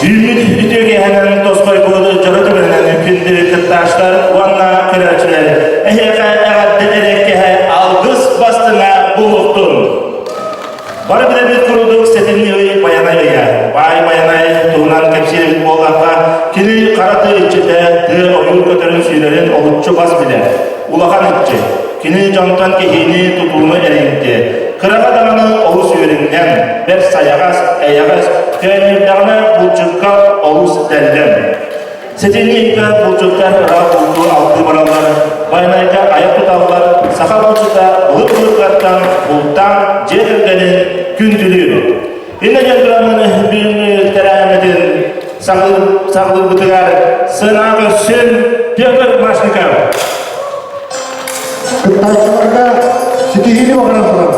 Үүммүт үтүө киэһэнэн тосхойбут дьоро түгэнинэн күндү кыттааччылар уонна көрөөччүлэр эһиэхэ эҕэрдэ эрэккэһэ алгыс бастыҥа буолуохтун! Бары билэбит курдук сэтинньи ый Байанай ыйа. Баай Байанай туһунан кэпсиир буоллахха, кини хара тыа иччитэ, тыа ойуур көтөрүн сүүрэрин олуччу бас билэр. Улахан иччи. Кини дьонтон киһини тутууну эрэйимтиэ. Кыраҕа даҕаны олус үөрүнньэҥ, бэрт сайаҕас, эйэҕэс, көөнньүрдэҕинэ булчукка олус дэллэм. Сэтинньи ыйга булчуттар ыраах бултуу алтыы бараллар, Байанайга айах туталлар, саха булчута былыр-былыргаттан бултаан дьиэ кэргэнин күндүлүүр. Иннэ диэн тураммын бүгүҥҥү тэрээһиммитин саҕалыырбытыгар сыана көрсүн Петр Машников. Кыттааччыларга ситиһиини баҕаран туран.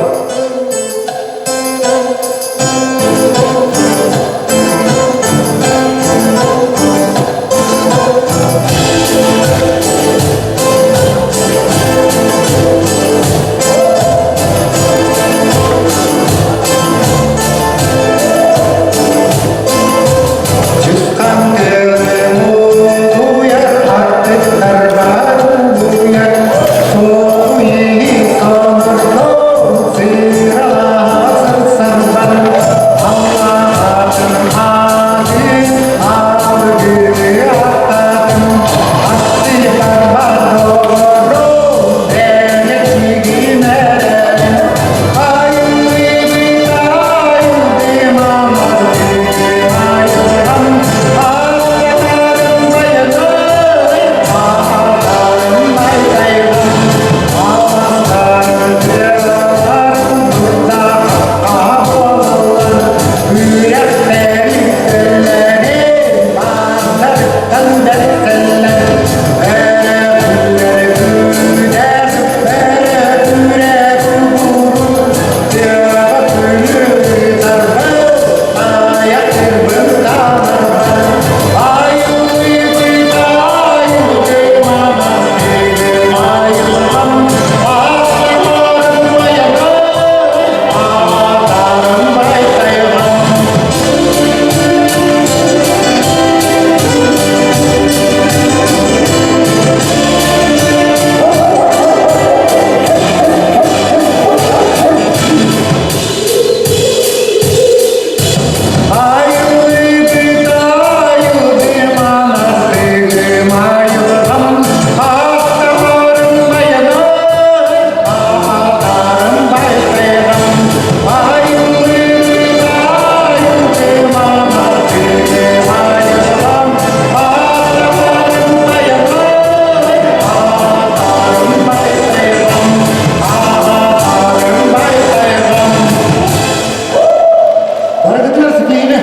Барыгытыгар ситиһиини!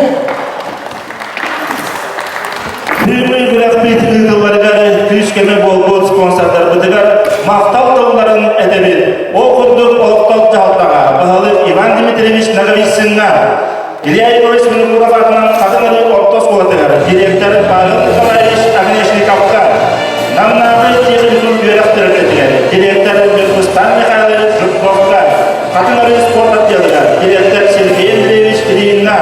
Бүгүҥҥү күрэхпит ыытылларыгар күүс-көмө буолбут спонсордарбытыгар махтал тылларын этэбит. Ол курдук олохтоох дьаһалтаҕа баһылык Иван Дмитриевич Ноговицынҥа, Илья Егорович Винокуров аатынан Хатыҥ Арыы орто оскуолатыгар директор Павел Николаевич Огнешниковка, Намнааҕы техникум үөрэх тэрилтэтигэр директор Ньургустан Михайлович Жирковка, Хатыҥ Арыы спорт отделыгар директор Сергей Андреевич Ильинна,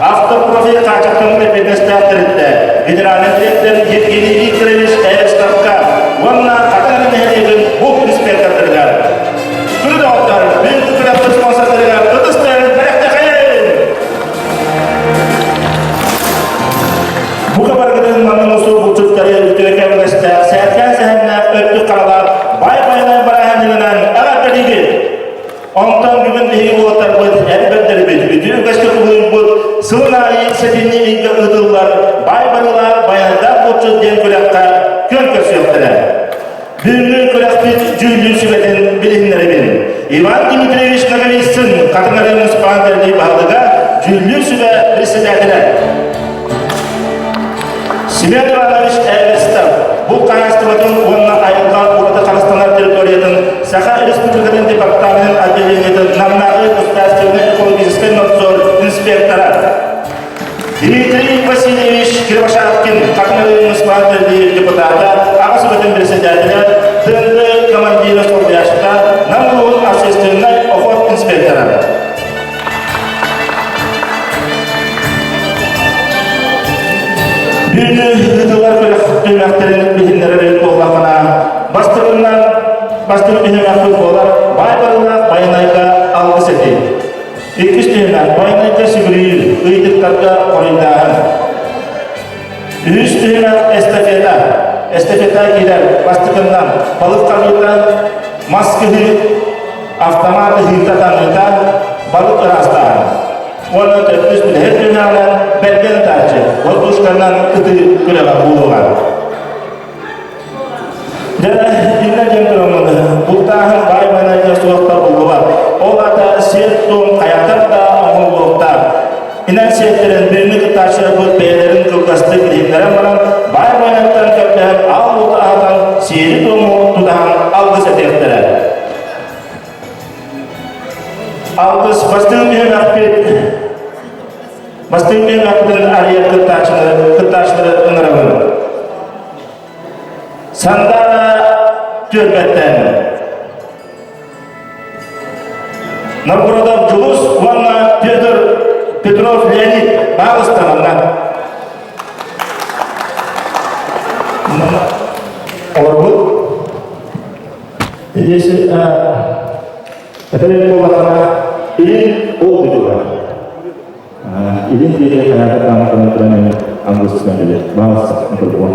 Автопрофиль хааччахтаммыт эппиэтинэстээх тэрилтэ генеральнай дириэктэр Евгений Викторович Эверстовка уонна Хатыҥ Арыы нэһилиэгин булт инспектордарыгар. Күрү доҕоттор, бүгүҥкү күрэхпит спонсордарыгар ытыс тыаһын бэлэхтэхэйин! Бука барыгытын маннык мустуу булчуттары үтүө кэмнэстээх, сээркээн сэһэннээх өртүк харалаах баай-байанай барааһынньыгынан эҕэрдэлиибит! Онтон бүгүн биһиги уолаттарбыт, эр бэрдэрбит, үтүө үгэскэ кубулуйбут сылын аайы сэтинньи ыйга ыытыллар баай барылаах байанайдаах булчут диэн күрэххэ күөн көрсүөхтэрэ. Бүгүҥҥү күрэхпит дьүүллүүр сүбэтин билиһиннэрэбин. Иван Дмитриевич Ноговицын, Хатыҥ Арыы муниципальнай тэрилтэ баһылыга, дьүүллүүр сүбэ председателэ. Семен Иванович Эверстов бу хаһаайыстыбатын уонна айылҕа ураты харыстанар территориятын Саха Республикатын департаменын отделениетын Намнааҕы государственнай экологическай надзор инспектора. Дмитрий Васильевич Кривошапкин, Хатыҥ муниципальнай депутата, аҕа сүбэтин председателэ, ТНД командира солбуйааччыта, Нам улууһун общественнай охот инспектора. Бүгүн ыытыллар күрэх түһүмэхтэрин билиһиннэрэр эбит буоллаххына, бастакынан бастакы түһүмэхпит буолар баай барылаах Байанайга алгыс этии. Иккис түһүмэх Байанайга сүгүрүйүү, ыйытыктарга хоруйдааһын. Үһүс түһүмэх эстафета. Эстафета киирэр бастакынан балык таҥыыта, мас кыһыы, автомат ыһыыта таҥыыта, балык ыраастааһын. Уонна төрдүс бүтэһик түһүмэҕинэн бэргэн ытааччы, воздушканан ытыы күрэҕэ буолуоҕа. Дьэ, иннэ диэн тураммын, бултааһын баай манайга суохтар буллубат. Ол аата сиэр-туом хайатар да оҥоһуллуохтаах. Инэн сиэттэрин бүгүҥҥү кыттааччыларбыт бэйэлэрин кылгастык билиһиннэрэн баран, баай байанаттан көрдөһөн аал уоту аһатан, сиэри-туому тутаһан алгыс этиэхтэрэ. Алгыс бастыҥ түһүмэхпит бастыҥ түһүмэхпитин арыйар кыттааччылары кыттааччылары ыҥырабын. Сандаара түөлбэттэн Новгородов Дьулус уонна Петр Петров Леонид баалыста манна. Олорбут. Если этэрин буоллаххына, илин ол дойдуга. Илин диэки хайаата тааматынан туран эми ангылсынан билэр. Баалыста микрофон.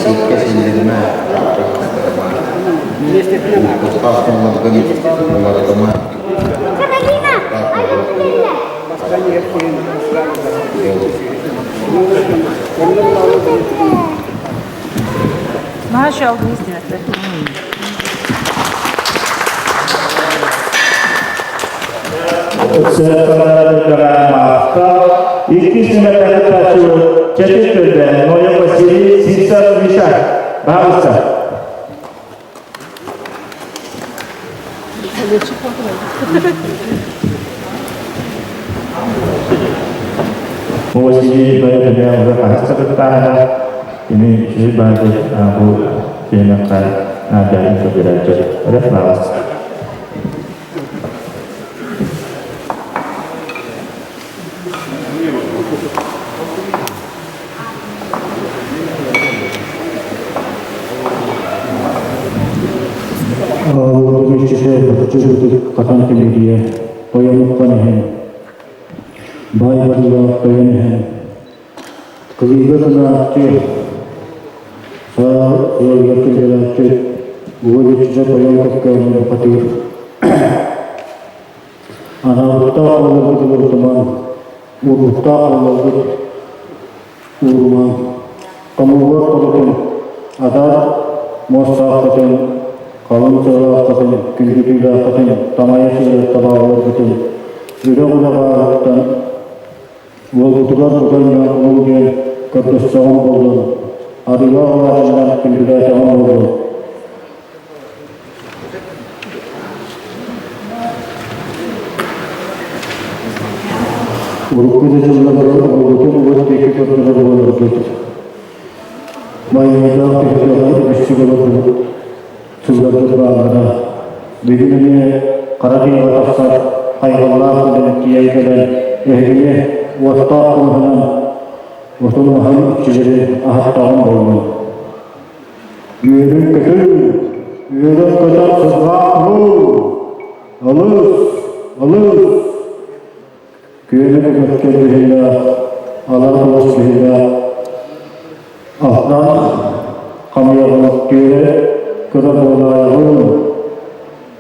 Сииккэ силлэримэ, Тутаах муннаргын уларытыма. Наша алгыс диэтэ. Иккис нүмердээх Чэчир Көлбө, Ноев Василий, Сивцев Миша. Баҕыста. Василий Ноев эмиэ уже хаһыс сырыттааһына кини үчүгэй баады бу түһүмэххэ наадыйан көрдөрөөччү. Эрэ баҕас. Чөчүтүк хатан кэлириэ, тойонуккан иһэн, баай барылаах тойон иһэн, кылыыга тынааччы, саа ыалыгар киллэрээччи, уол иччитэ тойон көккөөнү бухатыыр. Анаабыттаах оҕолорбут уларытымаҥ, уурбуттаах оҕолорбут уурумаҥ, хомуугар толотун, атаар муостааххытын, халыҥ сыалааххытын, күндүтүүлээххитин, тамайа сыырар табааларгытын, үрэх үлэх ааһыттан уолбутугар тутан ньоокунул диэн көрдөстөҕүм буоллун, арыылаах алаадьынан күндүлээтэҕим буоллун. Урукку да дьылларга оҕобутун уот диэки көрдөрөр буоларбыт. Майадаах түһүлгэҕэ үгүстүк олорбут сылларбыт бааллара. Бүгүн эмиэ хара тыаҕа тахсар хайҕаллаах үлэни тиийэн кэлэн эһигини уоттаах кулуһунан отун-маһын иччилэри аһаттаҕым буоллун. Үөрүн-көтүн, үөрэн-көтөн сыллаах-нуу, алыс, алыс, күөнү көтөттөр биһилээх, алар алыс биһилээх, алтан хамыйаҕын түөрэ көрө буолаайаҕын,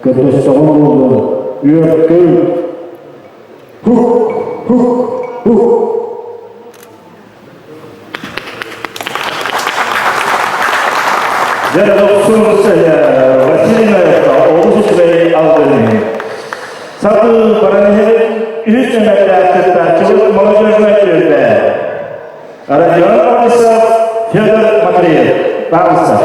көрдөстөҕүм буолуо, үөркүн, хук, хук, хук. Дьэ, дохсун Василий Ноевка олус үчүгэй алгыһын. Сатыы баран иһэбит үһүс нүмердээх кыттааччыбыт молодежнай түөлбэ. Родион Борисов, Федор Матвеев. Баҕыста.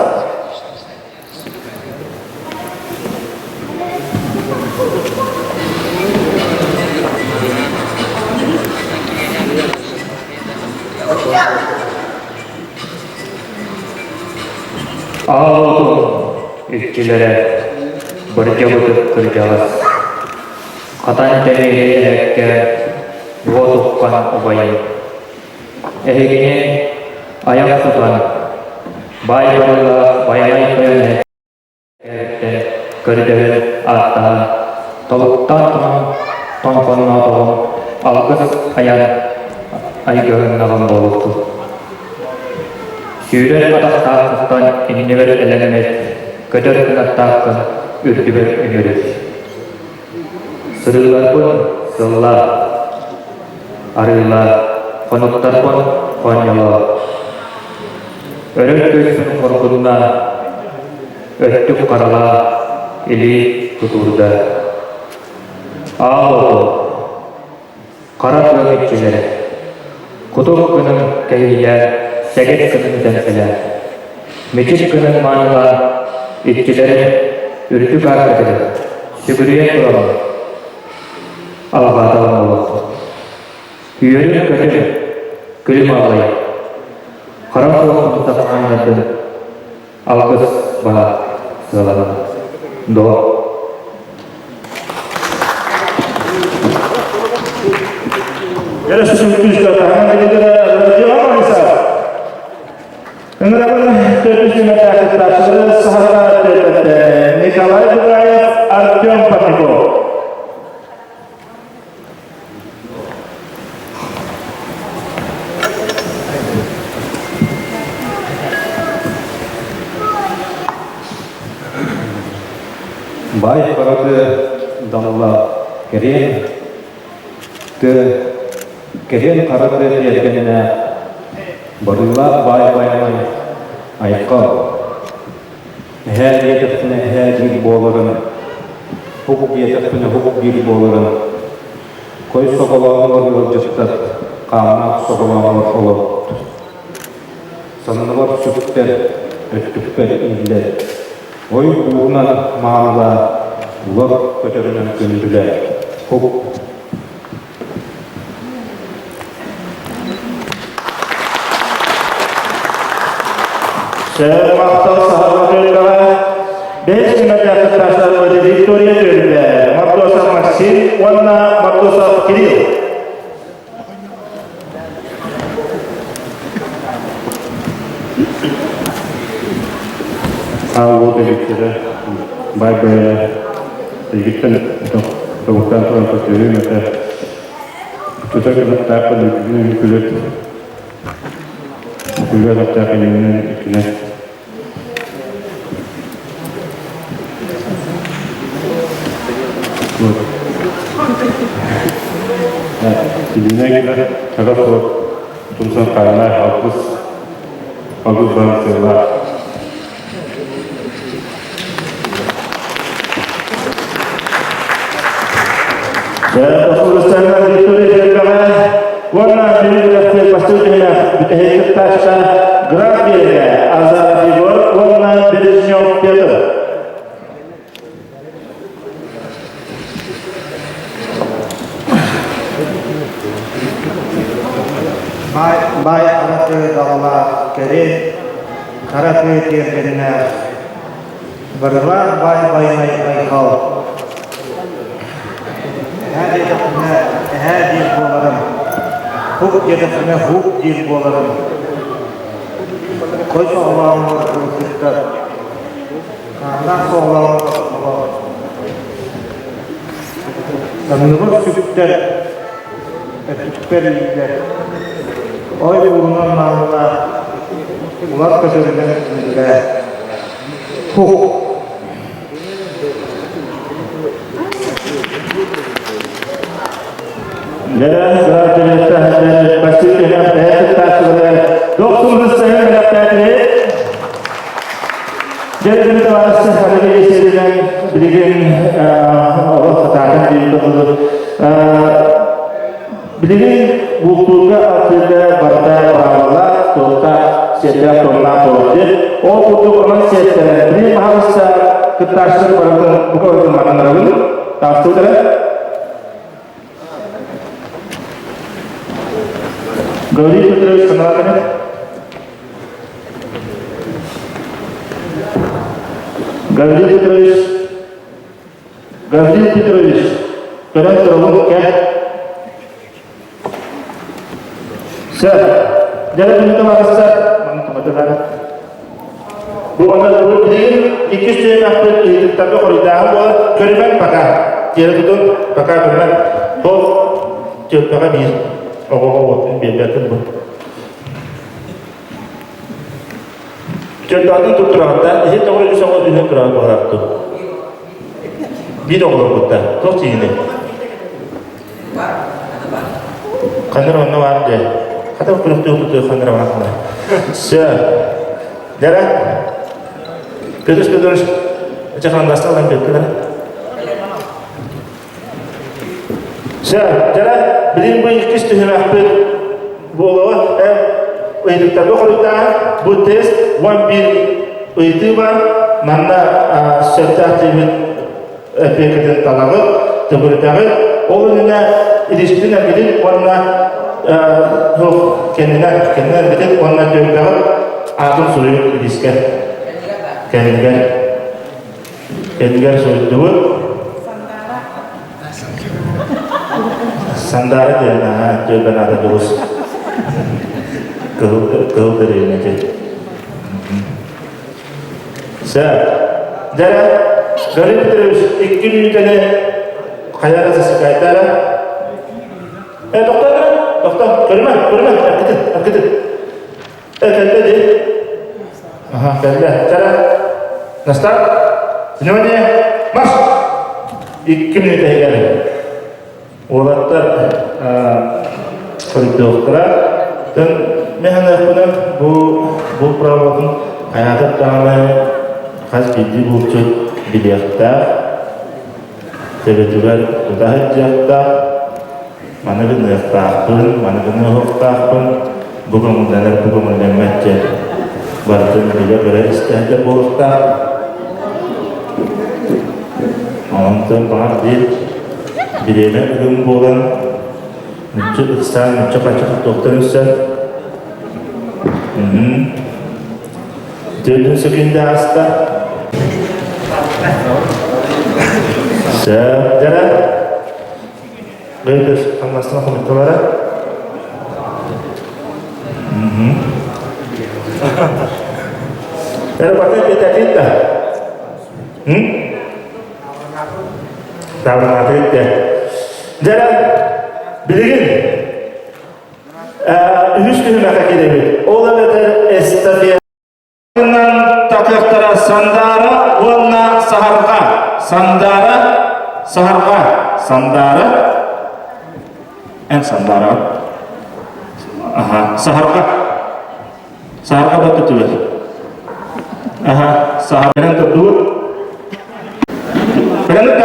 Аҕа иччилэрэ бырдьабытык кырдьаҕас, хатан тэмири эһэккэ уот уххан убайым. Эһигини айах тутан, баай барыылаах байанай тойон эһэккэ көрдөһөн ааттаһан, тобуктаан туран тоҥхонноотоҕум алгыс айан айгыһыннаҕым буолуохтун. Сүүрэр атахтааххыттан иннибэр элэҥнэт, көтөр кынаттааххын үрдүбэр үмүрүт. Сырыыларбын сыллаа, арыылаа, хонуктарбын хоонньолоо. Өрөр күөспүн хоргуннаа, өттүк харалаа, илии тутуурда. Аал оту, хара тыам иччилэрэ, кутук гынан кэһиилээ, сэгэт гынан үтэнсэлээ, мичил гынан маанылаа, иччилэрэ үрдүк аартыгар сүгүрүйэн туран алҕаатаҕын буолуохтун. Үөрүн-көтүн, күлүм аллай, хара суох сахааннардын алгыс баһа сыаланан. До. Николай Бугаев, Артем Патников. Баай бараты далла кэриэн тыа кэриэн хара тыа тиэргэнинэ барыылаах баай байанай айхал Эһээ диэтэхпинэ эһээ диир буоларын, һук диэтэхпинэ һук диир буоларын, кой соҕолооҕор ыалдьыттар, хааннаах соҕолооҕор олорбут. Санныбар сүктэр, өттүкпэр ииллэр, ой уурунан маанылаа, улар көтөрүнэн күндүлээ, һук. Сэр махтал саһарга төлбөҕө бэс кыматаахтаахтар Виктория Төлбө, Мартосов Максим уонна Мартосов Кирилл. Аал Виктория, бай-бай, Египтен тобуктаан туран көрдөрүүм этэ. Көтөр кынаттаахпын үкүнүн күлүт. Күлү атахтаах илиинэн иккинэ. Илиинэн кэлэр хара суох тумсан хааннаах алгыс алгыс баар сыалаах. Уонна Бүлүү бастыҥ түһүмэх бүтэһик кыттааччыта Граф Биэрэгэ Азаров Егор уонна Бережнев Петр. Баай, баай араты далалаах кэрин, хара тыа тиэргэннээх, барылаах баай байанай айхал. Эһээ диэтэхпинэ, эһээ диир буоларым, һук диэтэхпинэ, һук диир буоларым. Хой соҕолооҥҥор ылбыттар, хааннаах соҕолооҥҥор олоор. Санныбар сүктэр, өттүкпэр ииллэр, ой уурунан маанылаах, улар көтөрүнэн күндүлээ. Хух! Лерен гражданин бастыҥ түһүмэх бэйэ кыттааччылары дохсун ыстаһын бэлэхтээтилэр. Дьэ, табаарыстар, Алексей сиринэн билигин олох сатаатан диэн курдук. Билигин бултуурга алтыырга барыта быраабылалаах, туохтаах, сиэрдээх туомнаах буолар диэн. Ол курдук онон сиэттэрэн, билигин баһаалыста кыттааччылар барытын бука барытын матанарабын. Таастыбыт эрэ. Гаврил Петрович Санаатанов. Гаврил Петрович, Гаврил Петрович, көрөн турабын кэл. Сэр, дьэ күнүтэ барыста, манна туматылара. Бу онон бу билигин иккис түһүмэхпит ыйытыктарга хоруйдааһын буолар. Көрүмэн пока. Тиэрэ тутун, пока көрүмэн. Ол түөлбэҕэ биир оҕоҕо уотун биэрбэтин бу. Түөлбэҕитин туттураҕыт да, иһит оҕо үс оҕо үһүн тураҕыт буолаахтын. Биир оҕолорбут да, туох тиийиний? Ханыр онно баар дьэ. Хата күрүктүү тутуу ханыр баар. Все. Дара. Петр Петрович, чахандаста алан беттилер. Все, дара, билин бу иккис түһүмэхпит буолуо. Ыйытыктарга хоруйдаан, бу тест 11 ыйытыы бар. Манна сөптөөх диэбит эпиэкэтин талаҕыт, төгүрүтэҕит. Ол иннинэ илиискитин эргитин уонна кэннинэн кэннинэн эргитин уонна түөлбэҕит аатын суруйун илиискэ кэннигэр кэннигэр суруйдубут. Сандаара диэн түөлбэн аата дурус. Кыһыл кыһыл дэриэбинэ Сөп. Дьэ, Гарри Петрович икки мүнүүтэни хайа да засекайтара. Э, доктор, доктор, көрүмэ, көрүмэ, эркитин, эркитин. Э, кэллэ дии. Ага, кэллэ. Чара. На старт. Внимание, марш! Икки мүнүүтэ иһигэр. Уолаттар хоруйдуохтара. Тэн мен саныахпынан бу бу правилатын хайаатар даҕаны хас биирдии булчут билиэхтээх, төбөтүгэр тута сылдьыахтаах, маны гыныахтаахпын, маны гыныахтаахпын, бу көҥүллэнэр, бу көҥүллэммэт диэн барытын билэ-көрө истэ буолуохтаах. Онтон баҕар биир бириэмэ ыгым буолан, мүччү ыксаан, мүччү хаччы туттуохтан үссэ. Төрдүн сөкүндэ ааста. Сөп, дьара. Бөтөс хамнастан хомутталара. Эрэ бата петатит да. Таврааты иттэ. Дьэ, билигин үһүс түһүмэххэ киирэбит. Ол эбэтэр эстафета такыахтара Сандаара уонна Саһарҕа. Сандаара, Саһарҕа, Сандаара. Эн Сандаара. Аха, Саһарҕа. Саһарҕа баттатылар. Аха, саһарҕанан турдубут. Кэлэн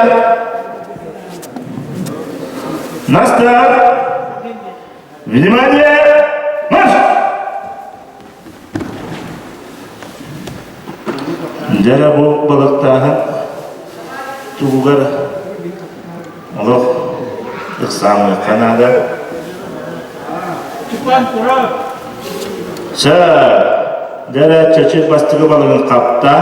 На старт! Внимание! Марш! Дьэ бу балыктааһын тугугар олох ыксаамыахха наада. Сэ, дьэ чэчир бастакы балыгын хапта.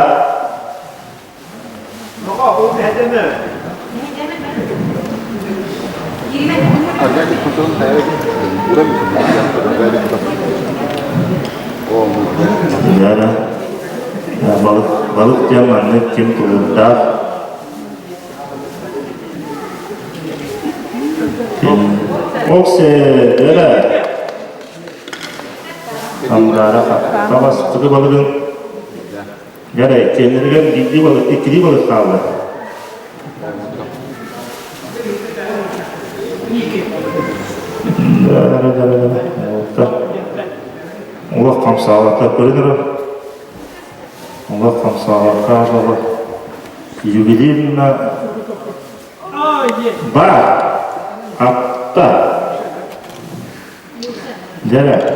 Дьэ, балык, балык диэн маннык ким тулуурдаах Оксе, дьэ Сандаара хаппа балыгын Дьэ, кэннилэригэр биирдии балык, иккилии балык хаалла. Олох хамсаабата көрүнэр. Олох хамсаабакка балык. Юбилейна ба апта. Дьэ,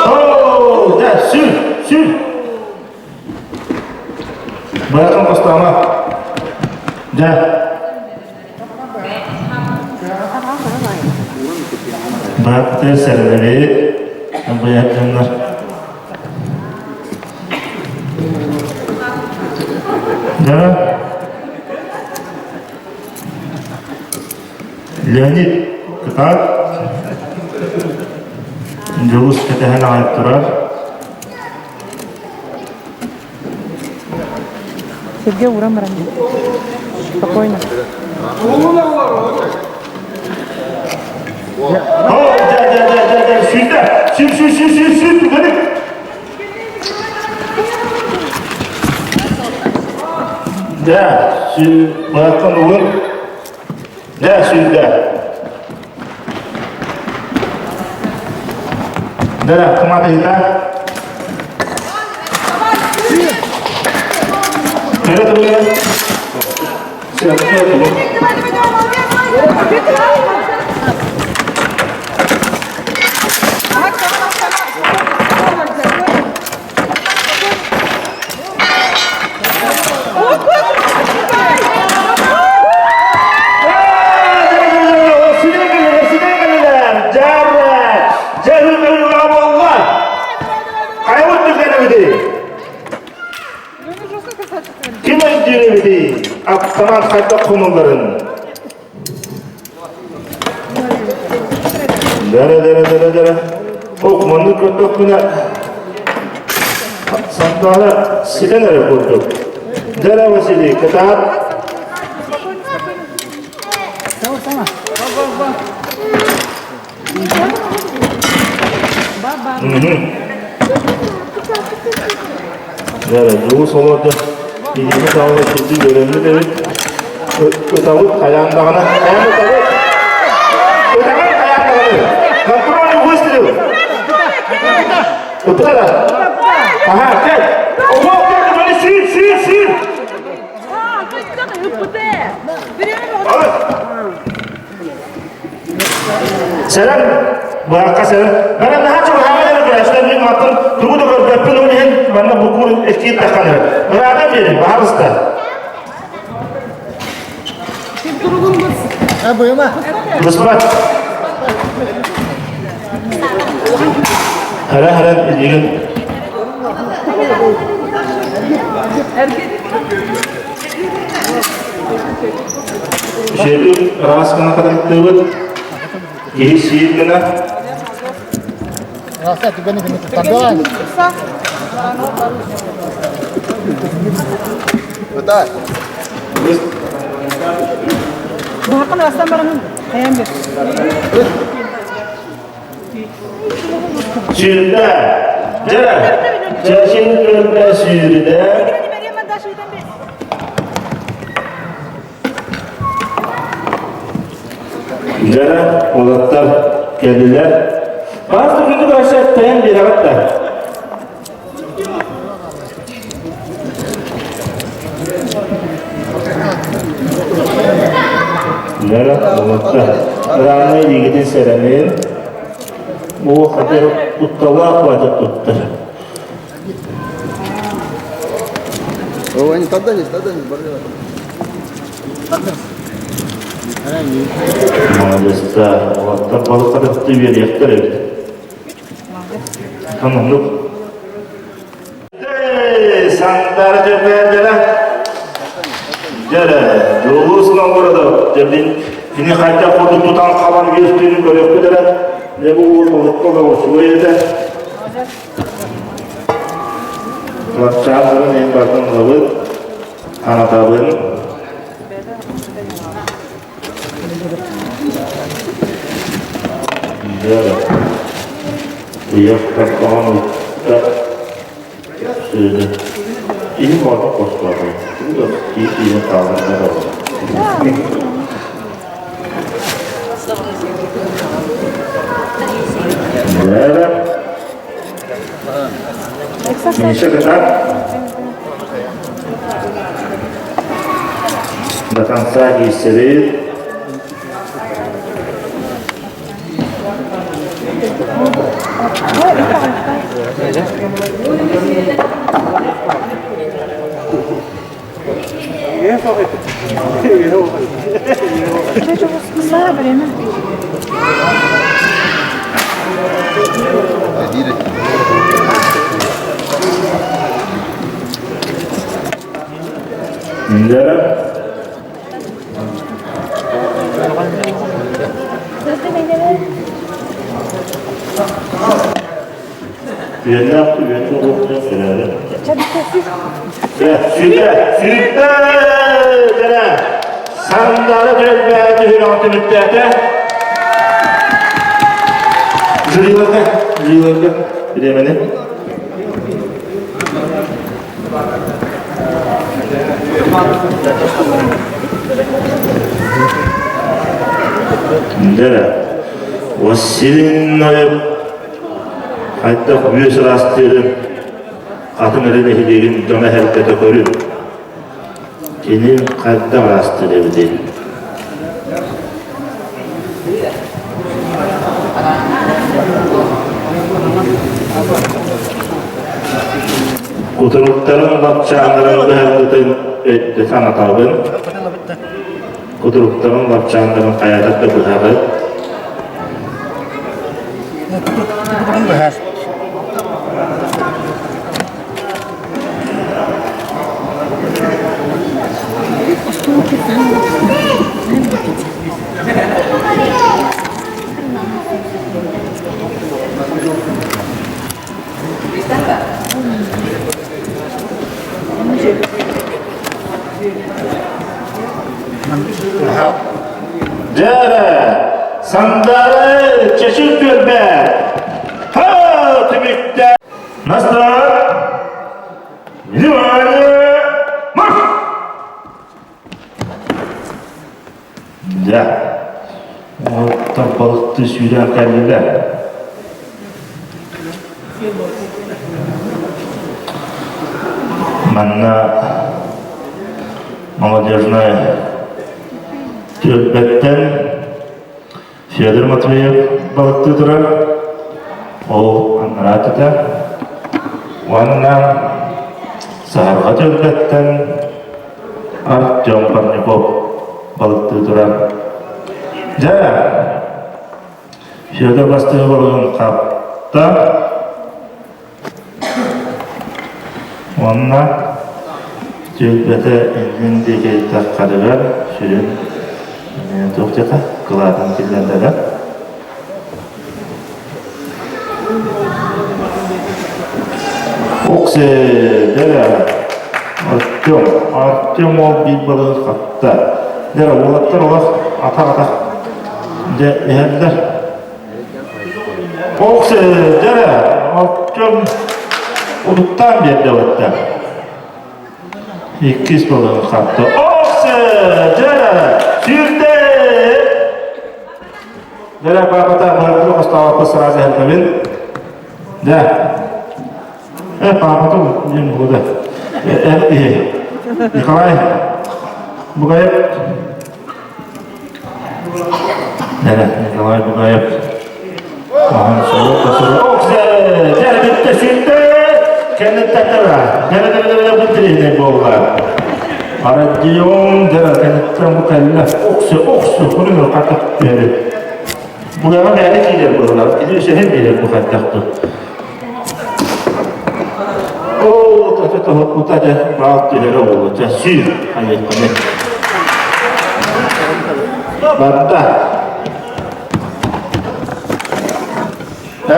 Оо, да, сүр, сүр. Быатын хостомо. Дьэ. Баатты сэрэлэбит. Быйат дьоннор. Леонид кытаат Дьулус кэтэһэн аҕай турар. Сергей уран баран Спокойно. О, дьэ, дьэ, дьэ, дьэ, дьэ, сүүрдэ! Сүр, сүр, сүр, сүр, сүр, түгэник! Дьэ, сүр, быраккын угун. Дьэ, сүүрдэ. Дьэ, кымаатыһыта. Көрө туруйа. Сөпкө туруй. Ким өйдүүр эбитий? Аптамаат хайдах хомулларын? Дара дара дара дара. Ок, маннык көрдөхпүнэ Сантаана ситэн эрэ курдук. Дара Василий, кытаат. Дара, дьулус олордо. Илиини саҕала кирди үөрэммит эбит. Ытабыт хайаан даҕаны. Хайаан ытабыт? Ытабыт хайаан даҕаны. Контрольный выстрел. Ыппыта Аха, кэл. Ого, кэл, маны сиир, сиир, сиир. Сэрэн, быһахха сэрэн. Бары наһаа чугаһаабат эрэ көрөөччүлэр мин мантан тугу да көрбөппүн ол иһин манна букур эстиир таххан эрэ. Ыраатан биэрин, баһаалыста. Быспат. Хара-хара илигин. Үчүгэйдик ыраас гына хататтыыбыт. Киһи сиир гына. Баһакын астан баранын хайан бер. Сүүрдэ. Дьэ, чэчин өлбө сүүрдэ. Дьэ, уолаттар кэллилэр. Баас күнү көрсө тэйэн биэрэҕит да. Дьэ, уолаттар, ырааннай илиигитин сэрэнин. Бу хатыр утталаах баата туттар. Молодецтар, уолаттар балыктары үөрүйэхтэр эбит. Оннук. Сандара дьэрэ дьэрэ Дьулус Новгородов дьэбин кини хайдах курдук тутан хабан үөстүүрүн көрүөхпүт эрэ. Дьэ бу уол олоххо олоҕу этэ. Лапчааларын эн бардын ылабыт, анатабын. Дьэ, ыйах тарпаҕын ытта сыыны. Иһин ордук хостоото. Тугу да киһи тиийэн хаалар Дьэ, Миша кытаат. До конца киирсэбит. Время. Дьэ. Үөннээх үөннээх уохтаах сөрөөрө. Сүтэ, сүтэ, дэрэ. Сандары түөлбэ түһүмэҕин түмүктээтэ. Жюриларга, жюриларга бириэмэни. Дэрэ. Василий хайдах үөс ыраастыырын атын эрэ нэһилиэгин дьоно эһэргэтэ көрүн. Кини хайдах ыраастыыр эбитий? Кутуруктарын лапчааннарын быһарбытын өйдө санатабын. Кутуруктарын лапчааннарын хайатар да быһаҕыт. Быһар. Дьэ, сандалы чэчир түөлбэ! Ха, түмүктэ! Настар! Внимание! Марш! Дьэ, уолаттар балыктыы сүүрэн кэллилэр. Манна молодежнай түөлбэттэн Федор Матвеев балыктыы турар. Ол анараа өттүтэ. Уонна Саһарҕа түөлбэттэн Артем Парников балыктыы турар. Дьэ, Федор бастыҥ балыгын хапта. Уонна түөлбэтэ иннин диэки таххарыгар сүрүн туох диэтэ кылаатын киллэрдэ Оксе, дэрэ, Артем, Артем ол биир балыгын хатта. Дэрэ, уолаттар олох атах-атах дьэ иһэллэр. Оксе, дэрэ, Артем утуктаан биэрдэ бытта. Иккис балыгын хатта. Оксе, дэрэ, сүүрдэ! Дэрэ, папата, быһахтыы хостообоппут сразу иһэлтэбин. Дэ. Э, папата диэн буолда. Э, Николай Бугаев. Дэрэ, Николай Бугаев. Ахан сурук да сурук. Оксе! Дэрэ, бүттэ, сүттэ! Кэнниттэн Дэрэ, дэрэ, дэрэ, бу тирihинэй буолла. Родион, дэрэ, кэнниттэн бу кэллэ. Оксе, оксе, курун хатык түһэрэ. Бугаҕа бэйэтэ киирэр буолла. Кини үсэһин биэрэр бу хайдахтыр. Оо, тото тоһоппута дьэ, баал түһэрэ буолла. Дьэ, сүүр, айыахханы. Барда. А?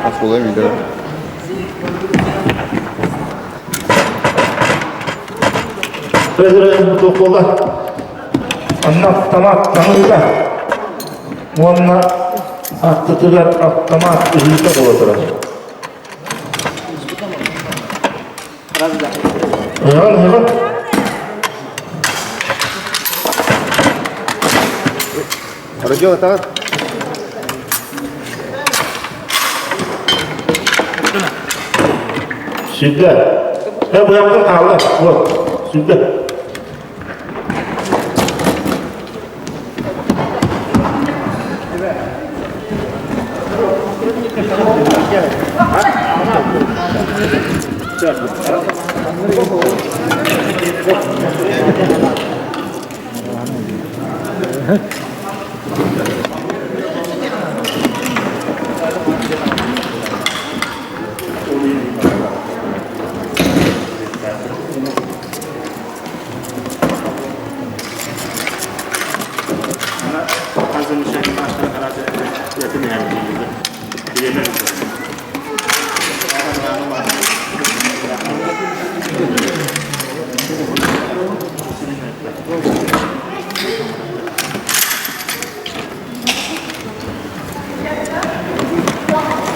Асулай видео. Президент туохула анна автомат таҥыыта уонна аттытыгар автомат ыһыыта буола турар. Ыһан, ыһан. Родион, атаҕар. Сүрдэ. Э, быһахтан хаалла. Вот, сүрдэ.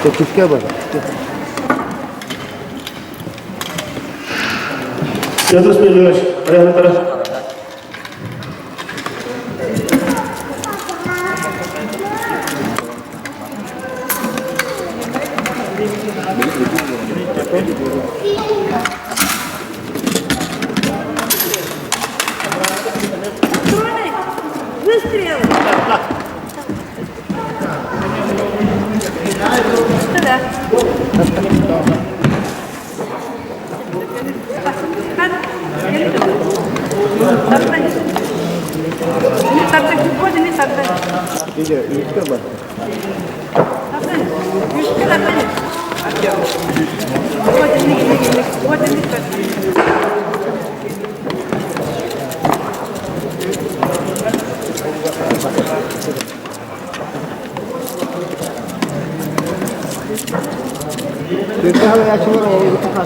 Чэчиккэ бар. Петр Спиридонович, поехали. Выстрел!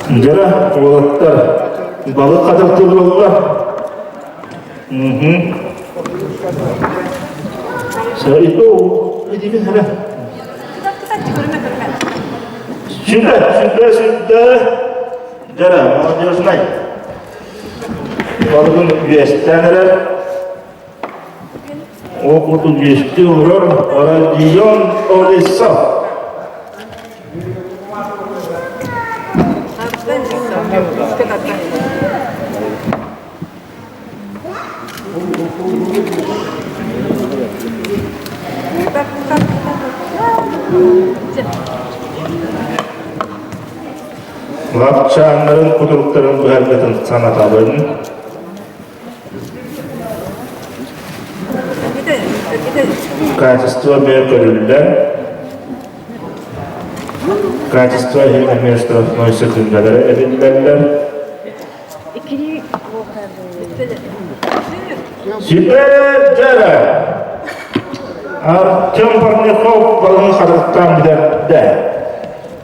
Дьэ, уолаттар, балык хатыртыллалла. Угу. Ito, идибин хара. Сюда, сюда, сюда. Дьэ, молодежнай. Балыгын үөстээн эрэр. Опыту үөстүү олорор Родион Олесов. Лапчааннарын кутуруктарын быһаргытын санатабын. Качество эмиэ көрүллэр. Качество иһин эмиэ штрафной секундалары эбиллэллэр. Сипер дьэрэ! Артем Парников балыгын хатырыктаан бүтэрдэ.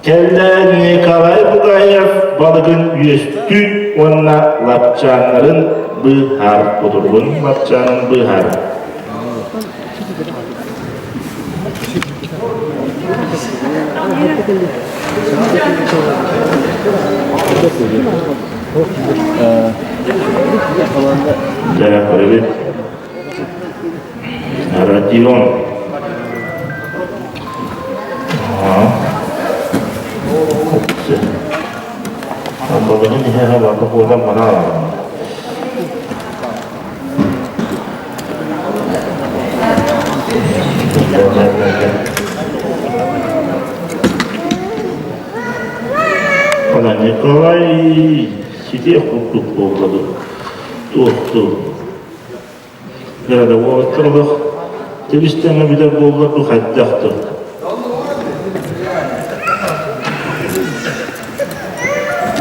Кэллэ Николай Бугаев балыгын үөстүү уонна лапчааннарын быыһар, кутуругун лапчаанын быыһар. Дьэ, көрөбүт. Родион. Балыгын иһэ барда буолан мана Она Николай сидел курдук буолла туохту Дьэ, уолаттар олох тэбис-тэҥҥэ билэр буоллар бу хайдах да.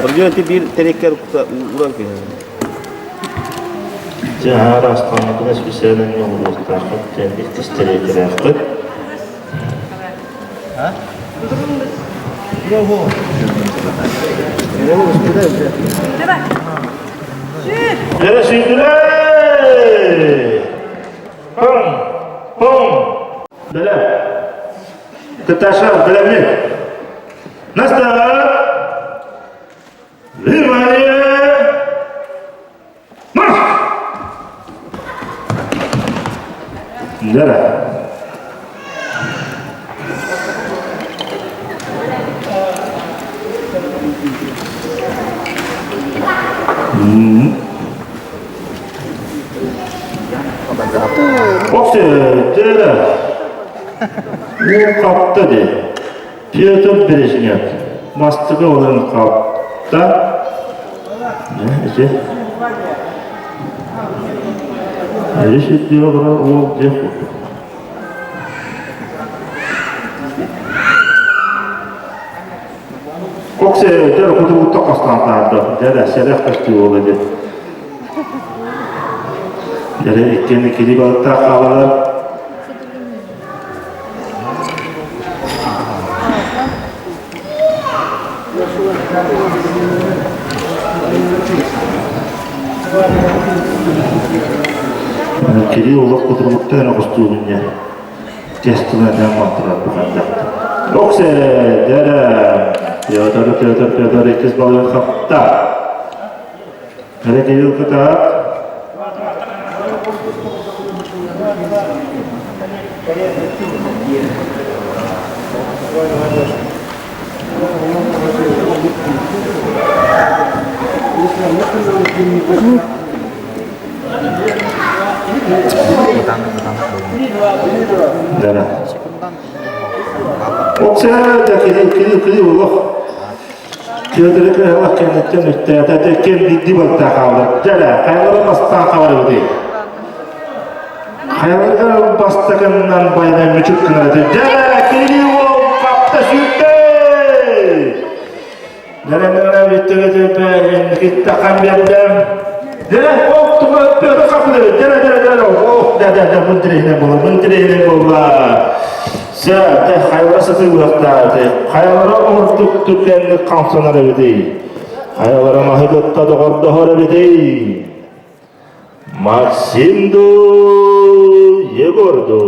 Ордук ити биир тэриэккэ уран киһи. Дьэ, араастаҥҥытына специально оҥоруохтааххыт диэн иккис тэриэккэлээххит. Дьэ, сүүрдүлэр! Пум! Пум! Бэлэм. Кыташа, бэлэмни. Наста! Внимание! Марш! Дьэ. Боксы, дьэ. Уу хапта дии. Петр Бережнев. Мастыгы олорон хапта. Ити. Өрүс үрдүгэр олорор уол дьиэ курдук. Коксе дьэ кутуруктан хостоон таһаарда. Дьэ сэрэх көстүү буолла дьэ. Дьэ иккиэн иккилии балыктаах хаалалар. Кирилл олох кутуруктан оҕустуубун дьэ. Тестына этэн мантырар бухайдах. Оксе, дьэрэ. Петр, Петр, Петр иккис балыгын хапта. Эрэ Кирилл кытаат. Дара. Оксе, да Кирилл, Кирилл, Кирилл, олох. Петр кыһалах кэнниттэн үстээтэ ким бидди балтаа хаалар. Дьэ, хайалара бастаан хаалар эбитий? Хайаларыгар бастакыннан байанай мүчүк гынар этэ. Дьэ, Кирилл уол хапта сүүрдэ! Дэрэнэрэ бүттүгүтүпэ инникитте хан биэрдэм. Дьэ, ол туга Петр хапыды. Дьэ, дьэ, дьэ, ох, дэ, дэ, дэ, бун тириһинэн буолла, бун тириһинэн буолла. Сэ, дэ, хайалара сытыылыахтаах этэй? Хайалара ордук түргэнник хамсанар эбитий? Хайалара маһы кытта доҕордоһор эбитий? Максим ду, Егор ду.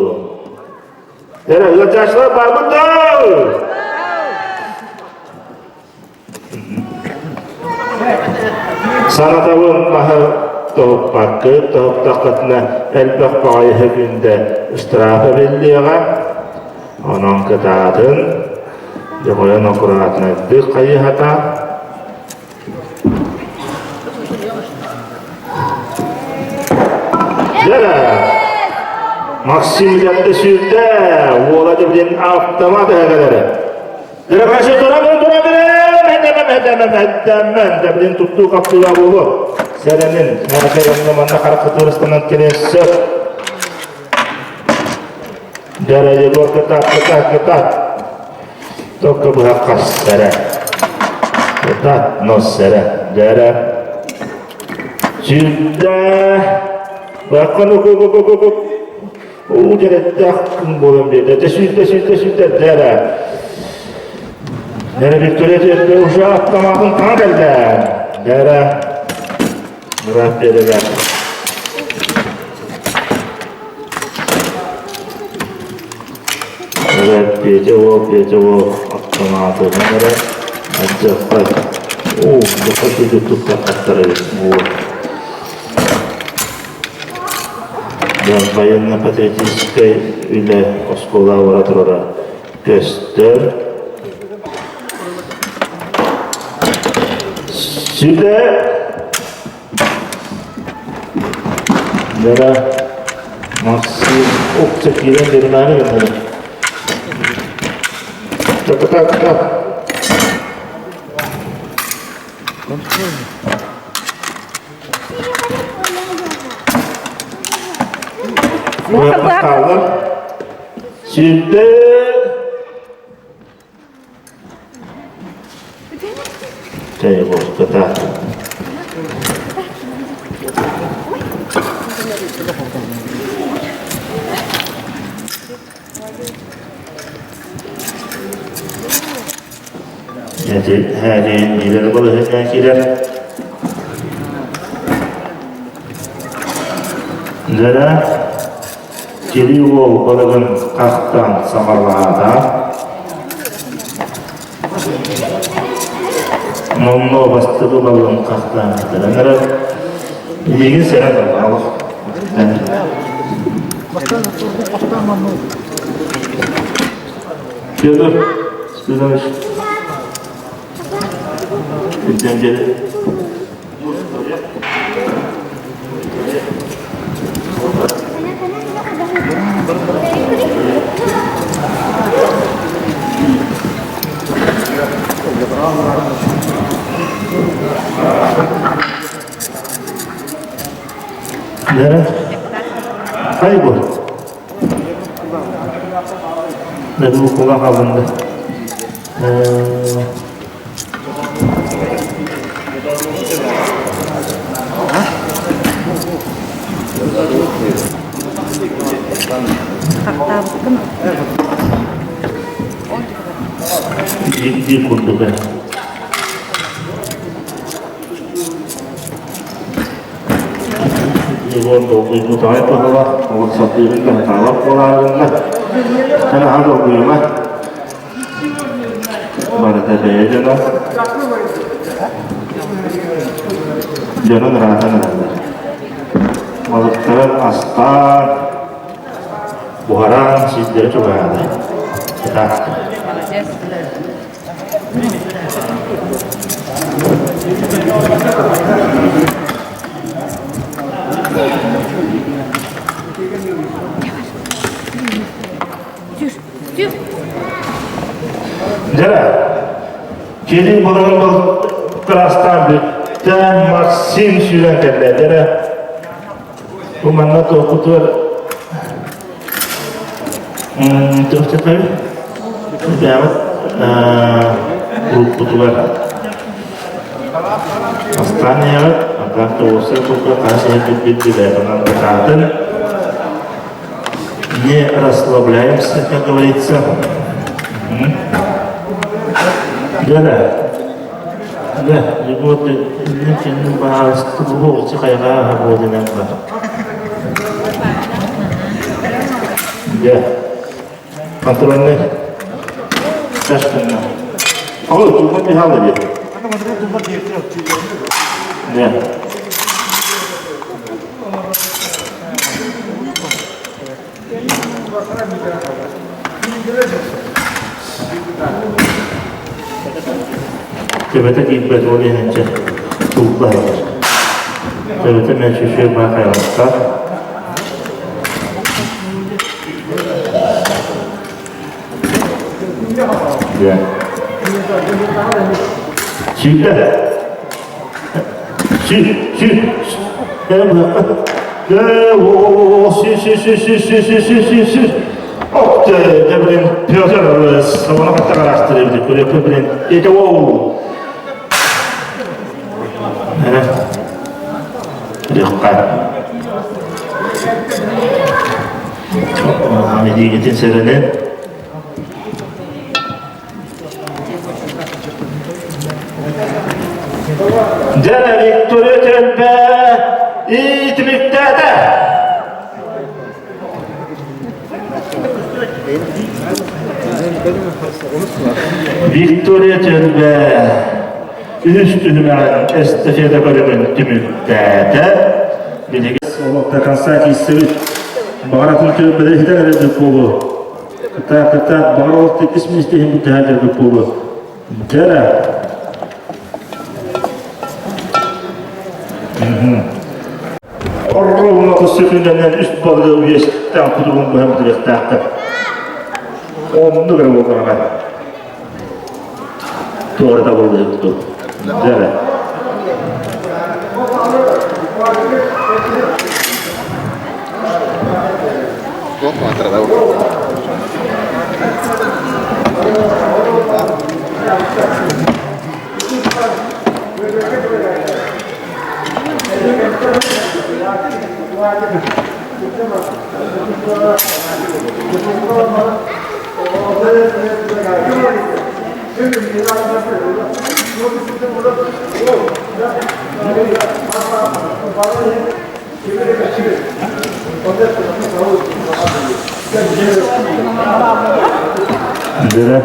Эрэ, ыалдьааччылар баарбыт дуу? Санатабын маһы тоһуппаккыт, тоһуттаххытына элбэх баҕайы күндэ ыстыраафа биллиэҕэ. Онон кытаатын, дьоҕойон аккуратнайдык хайыһата. Дьэ, Максим дьэ сүүрдэ, уола дьэ автомат эһэгэлэрэ. Дырабашы турабын турабын Дэблин туттуу хапсыыла буолуо. Сэрэнин, мэракай онно манна харах кытыырыстанан кэлиэн сөп. Дьэрэ Егор кытаат, кытаат, кытаат. Только быһа сэрэ. Кытаат, но сэрэ. Дьэрэ. Сүүрдэ. Баккан уку Уу дьэрэттээх күн буолан биэрдэ. Дьэ сүүрдэ, сүүрдэ, сүүрдэ дьэрэ. Дьэрэ Виктория тиэрдэ уже автоматын таҥа кэллэ. Дьэрэ. Мурат биэрэлэр. Дьэрэ Петя уол, Петя уол автоматынан эрэ. Адьаххай. Оо, баха сүдү тутта хаттар эбит. Уол. Военно-патриотическай үлэ оскуола бара турара көстөр. Сүдэ Дара Максим укса киирэн биэримээри гыннарым. Так, так, так. Хаалар. Сүүрдэ. Чэй буолбута. Эти һээдин илэр балыһыҥҥа киирэр. Дьэрэ кири уол балыгын хахтан саҕалаата. Номнуо бастакы балыгын хахтаан бүтэрэн эрэр. Билигин сэрэн алах. Федор Спинович. Күнтэн диэри. Дьэ. Хай бу. Бу кулак алынды. Хахтаабыккын. Биир курдук. Егор долгуйбутаҕай туһалаах, олох сатыырын таһытаалах буолаарынна. Эн аһа долгуйума. Барыта бэйэ дьоно. Дьонун ыраатан ылаллар. Балыктарын астаан, буһаран сирдэрэ чугаһаата. Итак. Дьэ, кэлин балыгын кыраастаан бүттэ Максим сүүрэн кэллэ. Дьэ, бу манна туохпутугар туох Бэҕэт группутугар бастаан иһэҕит, антан тоҕуста курдук хас иһэрбит билбит онон кытаатын. Не расслабляемся, как говорится. Да-да. Да, вот иннин баҕарыстыбы хайҕааһа буолунан бар. Да. Контрольный чашканна. Алло, тулба Михайлович. Да. Төбөтө киирбэт ол иһинчэ тулба Төбөтө мен шүшүө баахайалаттар. Сүүтэ. Сүү, сүү. Сүү, сүү, сүү, сүү, сүү, сүү, сүү, сүү, сүү. Ох, да, блин, Петр, самона каттагараастыр эбит, күрөккө, блин. Это воу. Легка. Медигитин сэрэнэн. Дьэ, Виктория түөлбэ итимиктээтэ. Виктория түөлбэ үһүс түһүмэҕин эстафета көрүҥүн түмүктээтэ. Билигин до конца киирсибит. Баҕаратын түөлбэлэр иһитэн эрэрбит буолуо. Кытаат, кытаат, баҕар ол иккис миэстэ иһин бүтэһэн буолуо. Дьэ, Орругуна сөтүнэнэн үс балыгы үөстээн кутуругун быһан бүтүрүөхтээхтэр. Оннук эрэ буоллаҕына туора табыллыһык дуу. Дьэ. Дөрө.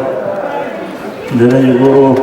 Дөрө Егоров.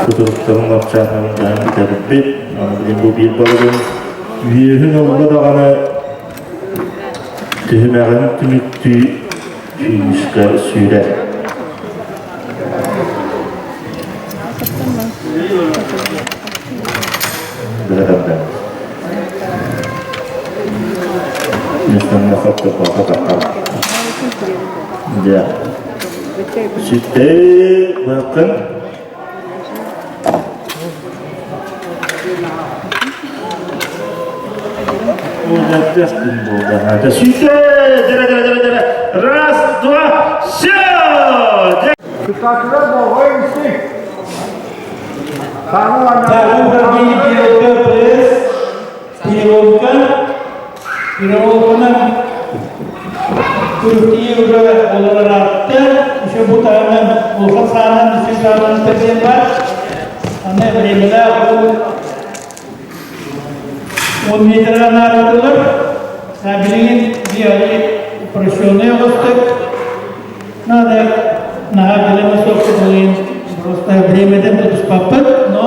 Кутуруктарын лапчааннарын баһан бүтэрбит. Аны билигин бу биир балыгын үөһүн ылла даҕаны түһүмэҕин түмүктүү финишка сүүрэр. Дьэ. Ситэ бакын. Ситэ! Дьэ, дьэ, дьэ, дьэ. Раз, два, все! Кытаатылар болҕой истиҥ. Управление БЛК Переводка. Переводканан күрүктии уже олорор аатты. Еще бу таһынан улахан саанан үсүн саанан тэрийэн бар. Аны времена ол 10 метрға наарытылар. Билигин биали упрощенный оҕустук. Надо наһаа билиме суох кытылыйын просто времеден тутуспаппыт, но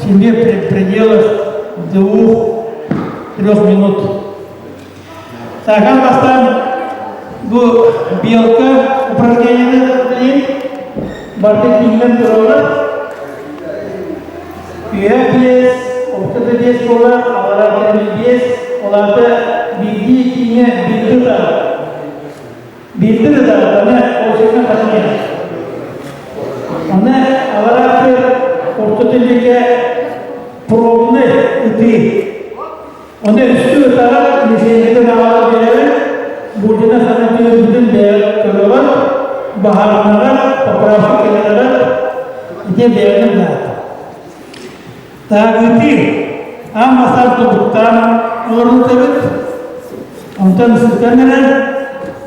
семье при пределах 2-3 минут. Сахан бастаан бу белка упражнениены билин барды кииннен туралар. Үйэ биэс, ортото биэс буолар, алара биэс, оларда биирдии кииҥэ биирдэ тутар. Биирдэ да даҕаны ол сиргэ хасыһыа. Аны аларааты орто түллүкэ пробный ытыы. Оны үстүү ытаҕар лисиэнньэтин аҕала биэрэн, Бурдина хана түөрбүтүн бэйэ көрөҕөр, баһаарынаҕар, поправка кэлэрэр, ити бэйэҕин наада. Таагытыы аан бастаан тобуктаан олорутабыт, онтон сытан эрэр,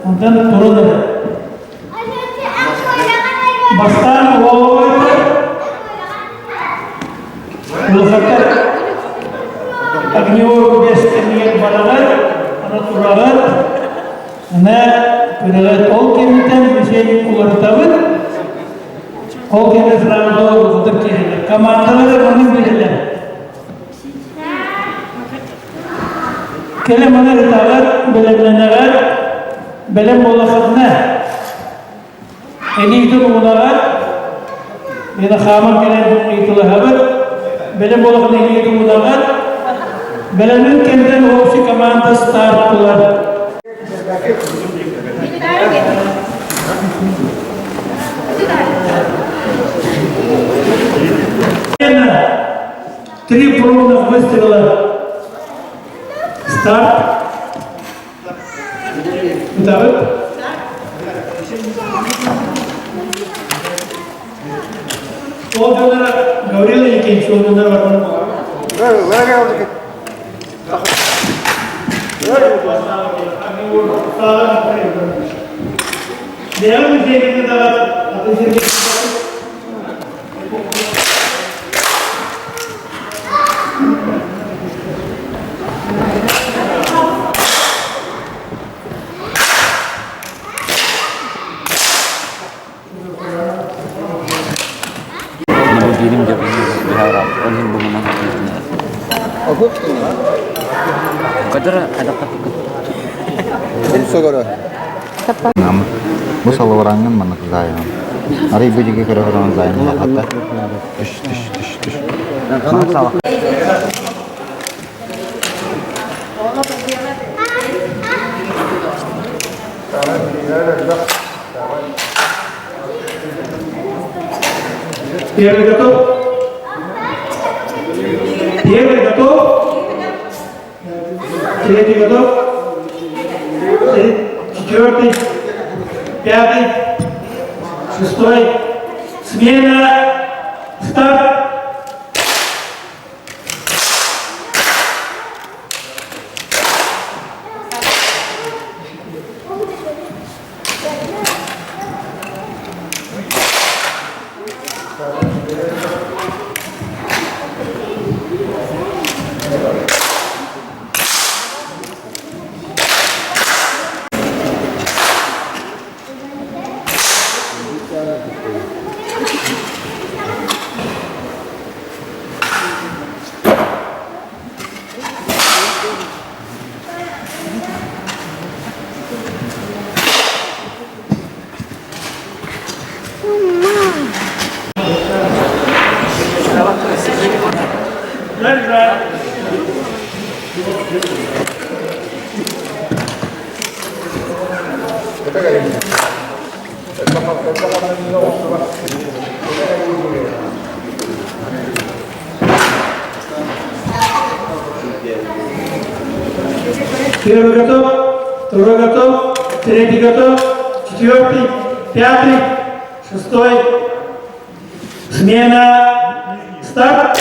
онтон туран эрэр. Бастаан уолугар улахаттар огневой рубеж кэмигэр бараҕар, аны тураҕыт, аны күрэҕит ол кэнниттэн мишень уларытабыт, Ол кэннэ сразу улахатык киирэллэр. Командалары маннык билэллэр. Кэлэн маны ытаҕыт, бэлэмнэнэҕит, бэлэм буоллаххытына, илиитин уунаҕыт, мин хааман кэлэн ыйытылаһабыт, бэлэм буоллаххытына илиитин уунаҕыт, бэлэмин кэннэ общий команда старт буолар. Три пробных выстрела. Старт. Второй. Олдонора Гаврила Никитич, Олдонора Бэйэм дьиэбитин даҕат атын сиргэ Бу салыбыраҥҥын маннык заайаҕын. Арый бу диэки көрө көрөн заайан хатта. Түш түш түш түш. Первый готов? Первый готов? Третий готов? Четвертый? Пятый? Шестой? Смена! Старт! Первый готов, второй готов, третий готов, четвертый, пятый, шестой. Смена. Старт.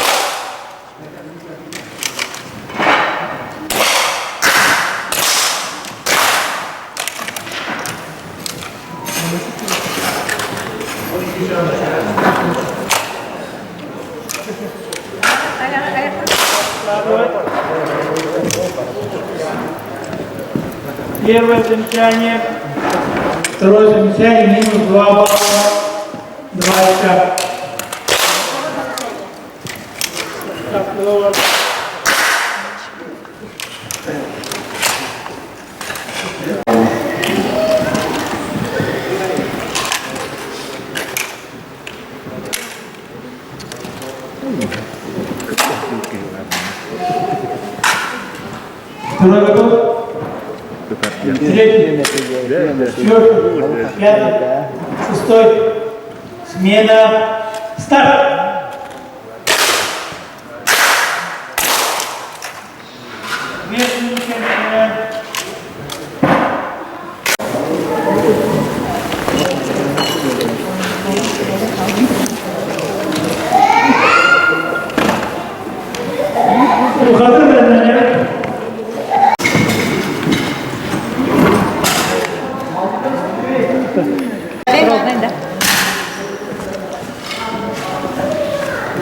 Первое замечание, второе замечание, минус 2 балла, 2 очка. Второй готов? Третий, четвертый, пятый, шестой. Смена. Старт!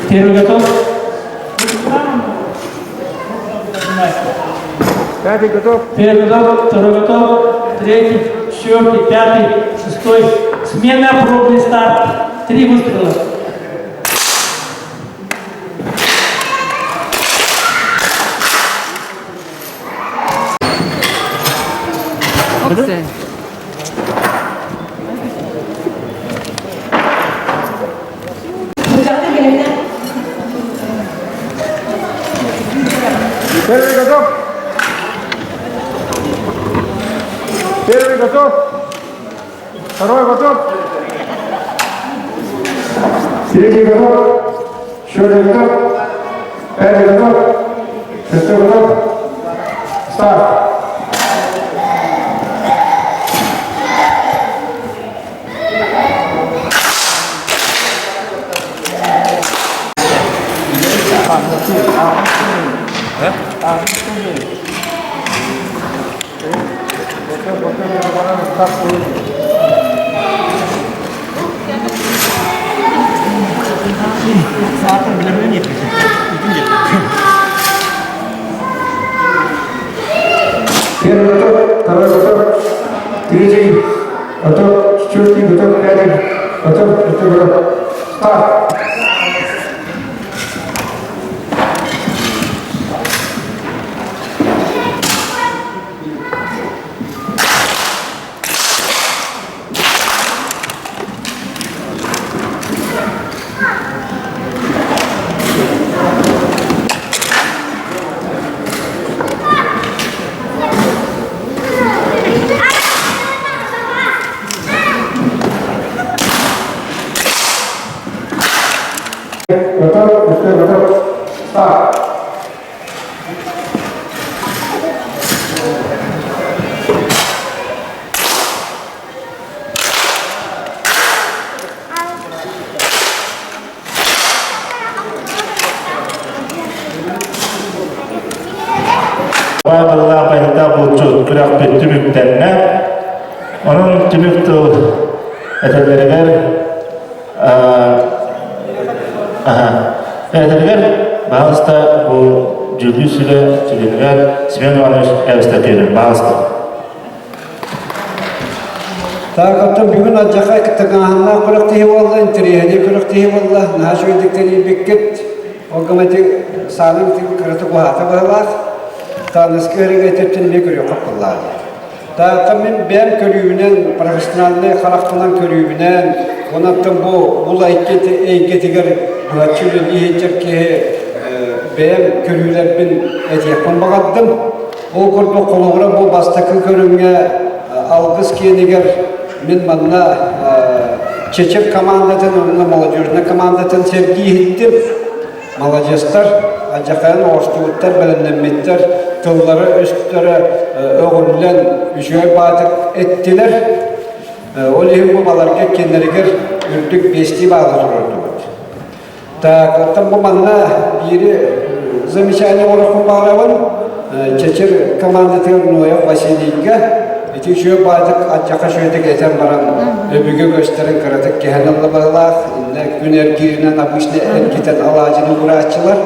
Первый готов? Пятый готов. Первый готов, второй готов, третий, четвертый, пятый, шестой. Смена, пробный старт. Три выстрела. Первый готов. Первый готов. Второй готов. Третий готов. Четвертый готов. Пятый готов. Шестой готов. Старт. Первый готов, второй готов, третий готов, четвертый готов, пятый готов, шестой готов. Старт! Готов, шестой готов. Старт! Баабыллаах байылта булчут күрэхпит түмүктэннэ. Онон түмүк тыл этэллэригэр этэллэригэр баҕаста бу дьүүллүүр сүбэ чилиэнигэр Семен Иванович Эвстатыырын баҕаста. Так, оттон бүгүн алдьархай тыҥааһыннаах күрэхтэһии буолла, интэриэһинэй күрэхтэһии буолла. Наһаа үчүгэйдик тэрийбиккит. Ол гынан ити саалым ити кыратык уһаата быһыылаах. Таныска эрэ этэртэн эмиэ көрүөххэ буоллаҕа. Таата мин бэйэм көрүүбүнэн, профессиональнай харахпынан көрүүбүнэн, онон бу бул эйгэтигэр быһаччы үлэлии сылдьар киһи бэйэм көрүүлэрбин этиэхпин баҕардым. Ол курдук холобура бу бастакы көрүҥҥэ Алгыс киэнигэр мин манна Чечен командатын уонна молодежнай командатын сэргии иһиттим. Маладьыастар, алдьархайын оҥостубуттар, бэлэмнэммиттэр, тыллара-өстөрө өҕүллэн үчүгэй баатык эттилэр. Ол иһин бу баларга иккиэннэригэр үрдүк биэстии баалы туруордубут. Так, оттон бу манна биири замечание оҥоруохпун баҕарабын. Чэчир командатыгар Ноев Василийга ити үчүгэй баатык алдьархай үчүгэйдик этэн баран өбүгэ көстөрүн кыратык кэһэн ылла быһыылаах. Иннэ күн эргииринэн обычно эргитэн алаадьыны уурааччылар.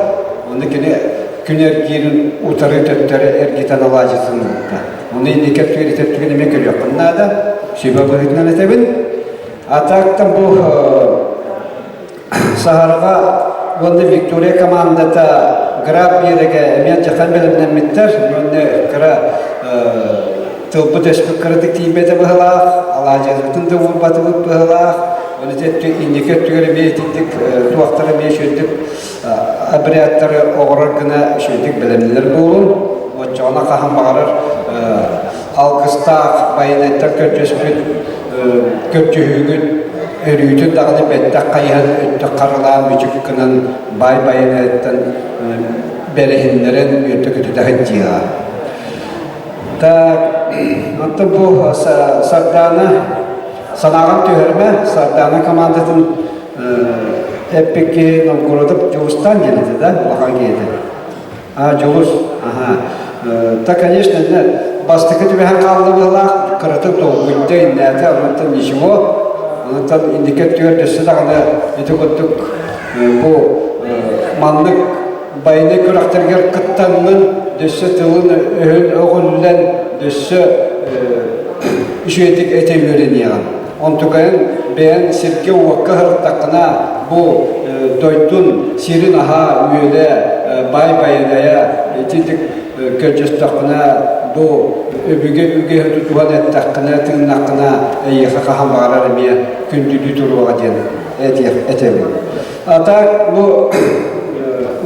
Ону кини күн эргиирин утары төттөрү эргитэн алаадьытын уурда. Ону инники өттүгэр ити өттүгүн эмиэ көрүөххүн наада. Сүбэ быһыытынан этэбин. А так-то бу Саһарҕа уонна Виктория командата Граб биэрэгэ эмиэ дьахан бэлэмнэммиттэр. Уонна кыра тылбыт-өспүт кыратык тиийбэтэ быһылаах, алаадьыбытын да уурбатыбыт быһылаах. Оны инники өттүгэр эмиэ итинник туохтар эмиэ үчүгэйдик обрядтары оҕорор гына үчүгэйдик бэлэмнэнэр буолун. Оччоҕуна хаһан баҕарар алгыстаах байанайтан көрдөспүт көрдөһүүгүт өрүүтүн даҕаны бэттэх хайыһан өттөх харалаан мүчүк гынан баай байанайыттан бэриһиннэрэн үөрдэ көтүтэ сылдьыаҕа. Так, оттон бу Сардаана санааҕын түһэрмэ, Сардаана командатын эппикки Новгородов Дьулустаан диэн этэ да, улахан киһи этэ. А, Дьулус, аха. Та, конечно, бастакы түбэһэн хаалла быһылаах, кыратык долгуйда, иннээтэ, онтон ничего. Онтон инники өттүгэр өссө даҕаны ити курдук бу маннык байыаннай күрэхтэригэр кыттаҥҥын, өссө тылын өһүн өҕүллэн, өссө үчүгэйдик этэ үөрэниэҕин. Онтукайын бэйэн сиргэ-уокка сырыттаххына, бу дойдун сирин аһа, үөлэ, баай байанайа итинник көрдөстөххүнэ, бу өбүгэ үгэһи тутуһан эттэххинэ, тыыннаххына, эйиэхэ хаһан баҕарар эмиэ күндүлүү туруоҕа диэн этэбин. А так бу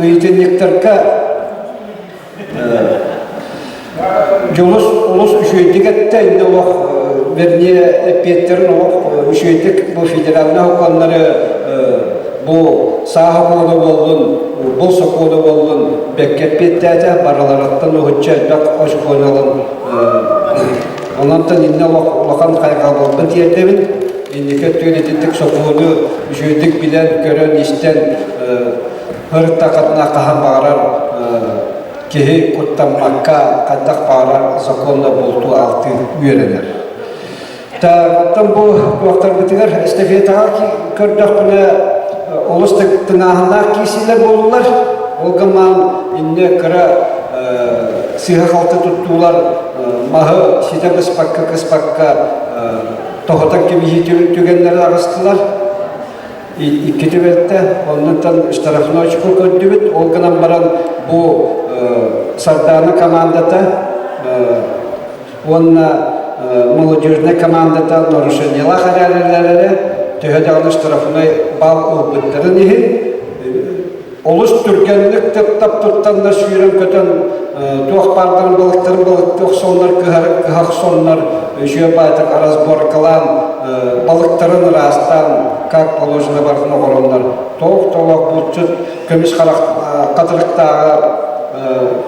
ыйытынньыктарга Дьулус олус үчүгэйдик эттэ, иннэ олох вернее эппиэттэрин олох үчүгэйдик бу федеральнай сокуоннары бу саа сокуона буоллун, бул сокуона буоллун бэккэ эппиэттээтэ, барыларыттан уһуччу элбэх очкону ылан ононтон иннэ олох улахан хайҕабылбын тиэрдэбин. Инники өттүгэр итинник сокуону үчүгэйдик билэн, көрөн, истэн Ырыттаххытына хаһан баҕарар киһи куттаммакка хайдах баҕарар законно бултуу-алтыы үөрэнэр. Оттон бу туохтарбытыгар эстафетаҕа көрдөхпүнэ олус тыҥааһыннаах киирсиилэр буоллулар. Ол гынан иннэ кыра сыыһа-халты туттуулар маһы ситэ быспакка кыспакка тоһутан кэбиһии түгэннэрэ аҕыстылар. Икки түбэлтэ, оннуттан штрафной очко көрдүбүт. Ол гынан баран бу Сардаана командата уонна молодежнай командата нарушениелаах эрээрэлэрэ төһө даҕаны штрафной балл ылбыттарын иһин Олус түргэнник тып-тап туттаннар сүүрэн-көтөн туох баардарын балыктарын балыкты охсоннор, кыһары кыһа охсоннор, үчүгэй баайтык разборкалаан, балыктарын ыраастаан, как положено барытын оҕороннор, тоох-тоолоох булчут көмүс харах хатырыктааҕы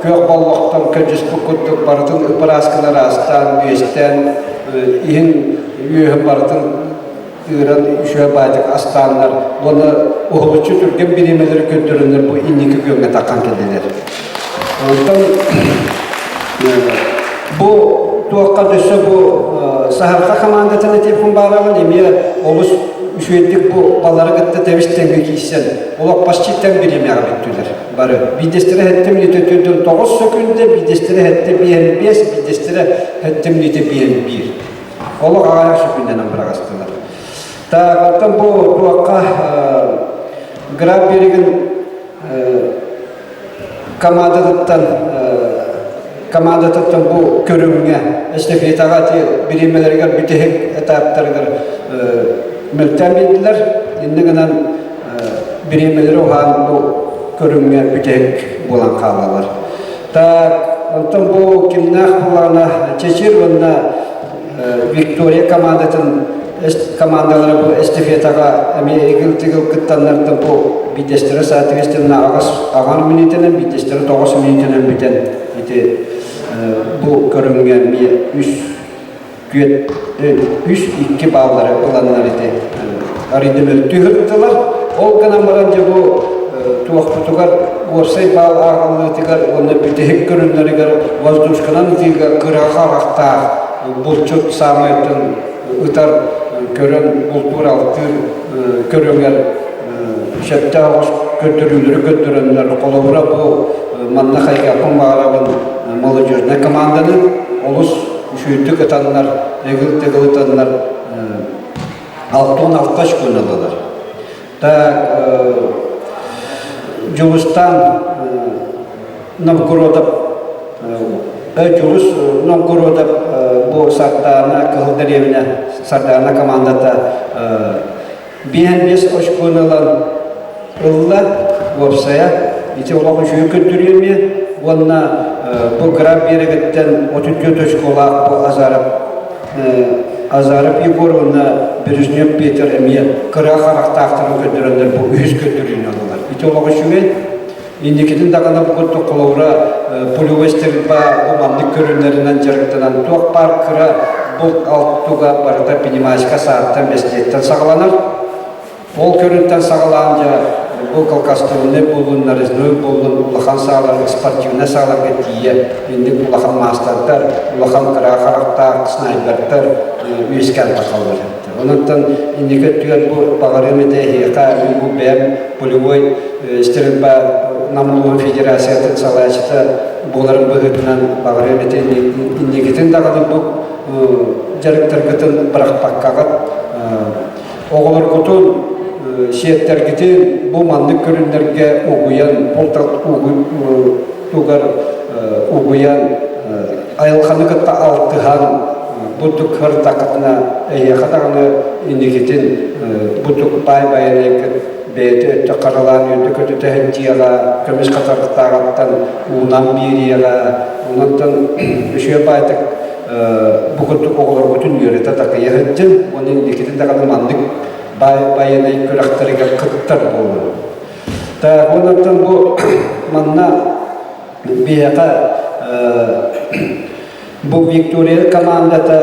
күөх боллохтон көдьүспүт курдук барытын ып-ырааскын ыраастаан, үөстээн, иһин үөһүн барытын ыыран үчүгэй баайдык астааннар уонна уһулуччу түргэн бириэмэлэри көрдөрөннөр бу инники күөҥҥэ таххан кэллилэр. Онтон бу туохха өссө бу Саһарха командатын этиэхпин баҕарабын эмиэ олус үчүгэйдик бу балары кытта тэбис тэҥҥэ киирсэн олох почти тэҥ бириэмэҕэ бүттүлэр бары. Биирдэстэрэ сэттэ мүнүүтэ 49 сөкүүндэ, биирдэстэрэ сэттэ биэһин биэс, биирдэстэрэ сэттэ мүнүүтэ биэһин биир. Олох аҕыйах сөкүүндэнэн быраҕастылар. Так, оттон бу туохха Граб берегин командатыттан командатыттан бу көрүҥҥэ эстафетаҕа ити бириэмэлэригэр бүтэһик этаптарыгар мөлтөөн биэрдилэр. Инньэ гынан бириэмэлэри уһаан бу көрүҥҥэ бүтэһик буолан хаалалар. Так, онтон бу кимнээх буоллаҕына Чечер уонна. Виктория командатын командалара бу эстафетаҕа эмиэ игил-тигил кыттаннартан бу биирдэстэрэ соответственно аҕыс аҕар мүнүүтэнэн биирдэстэрэ тоҕус мүнүүтэнэн бүтэн ити бу көрүҥҥэ эмиэ үс күөт үс икки бааллары ыланнар ити арыйда мөлтүү сырыттылар. Ол гынан баран дьэ бу туохпутугар уопсай баал ааҕыллыытыгар уонна бүтэһик көрүҥнэригэр воздушканан ытыыга кыра харахтаах булчут саамайтын ытар көрөн бултуур-алтыыр көрүҥэр сөптөөх оҕус көрдөрүүлэри көрдөрөннөр холобура бу манна хайгаппын баҕарабын молодежнай команданы олус үчүгэйдик ытаннар эгил-тэгил ытаннар 66 очкону ыллылар. Так, Дьулустан Новгородов Дьулус Новгородов бу Сардаана Кыһыл дэриэбинэ Сардаана командата 5 очкону ылан ылла уопсайа ити олох үчүгэй көрдөрүү эмиэ уонна бу Граф биэрэгиттэн 34 очколаах бу Азаров Азаров Егор уонна Бережнев Петр эмиэ кыра харахтаахтарын көрдөрөннөр бу үһүс көрдөрүүнү ыллылар. Ити олох үчүгэй. Инникитин даҕаны бу курдук холобура пулевой стрельба бу маннык көрүҥнэринэн дьарыктанан туох баар кыра булт алтуга барыта пневматика сааттан бэстиэттэн саҕаланар. Ол көрүҥтэн саҕалаан дьэ бу колкастовнай буоллун, нарезной буоллун улахан сааларга, спортивнай сааларга тиийэ инник улахан маастардар, улахан кыра харахтаах снайпердар үөскээн тахаллар. Онон инники өттүгэр бу баҕарыам этэ эһиэхэ мин бу бэйэм полевой стрельба Нам улууһун федерациятын салайааччыта буоларым быһыытынан баҕарыам этэ инникитин даҕаны бу дьарыктаргытын бырахпаккаҕыт оҕолоргутун сиэттэргитин бу маннык көрүҥнэргэ угуйан тугар угуйан айылҕаны кытта алтыһан бурдук хырдаххытына эһиэхэ даҕаны инникитин бурдук баай байанайгыт бэйэтэ өттө харалаан үөтэ көтүтэ сылдьыаҕа көмүс хатарыктааҕыттан уунан биэриэҕэ онон үчүгэй баайтык бу курдук оҕолоргутун үөрэтэ такыйа сылдьын уонна инникитин даҕаны маннык баай байанай күрэхтэригэр кыттар буолун. Так, онон бу манна биһиэхэ бу Виктория командата,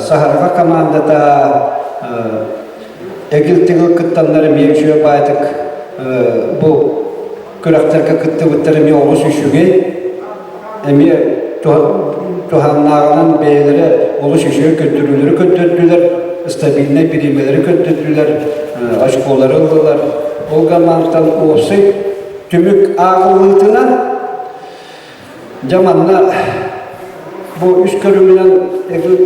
Саһарҕа командата эгил-тигил кыттаннар эмиэ үчүгэй баайтык бу күрэхтэргэ кыттыбыттар эмиэ олус үчүгэй эмиэ туһаннааҕынан бэйэлэрэ олус үчүгэй көрдөрүүлэри көрдөрдүлэр стабильнай бириэмэлэри көрдөрдүлэр очколары ыллылар ол гаммантан уопсай түмүк ааҕыллыытынан дьэ манна бу үс көрүҥүнэн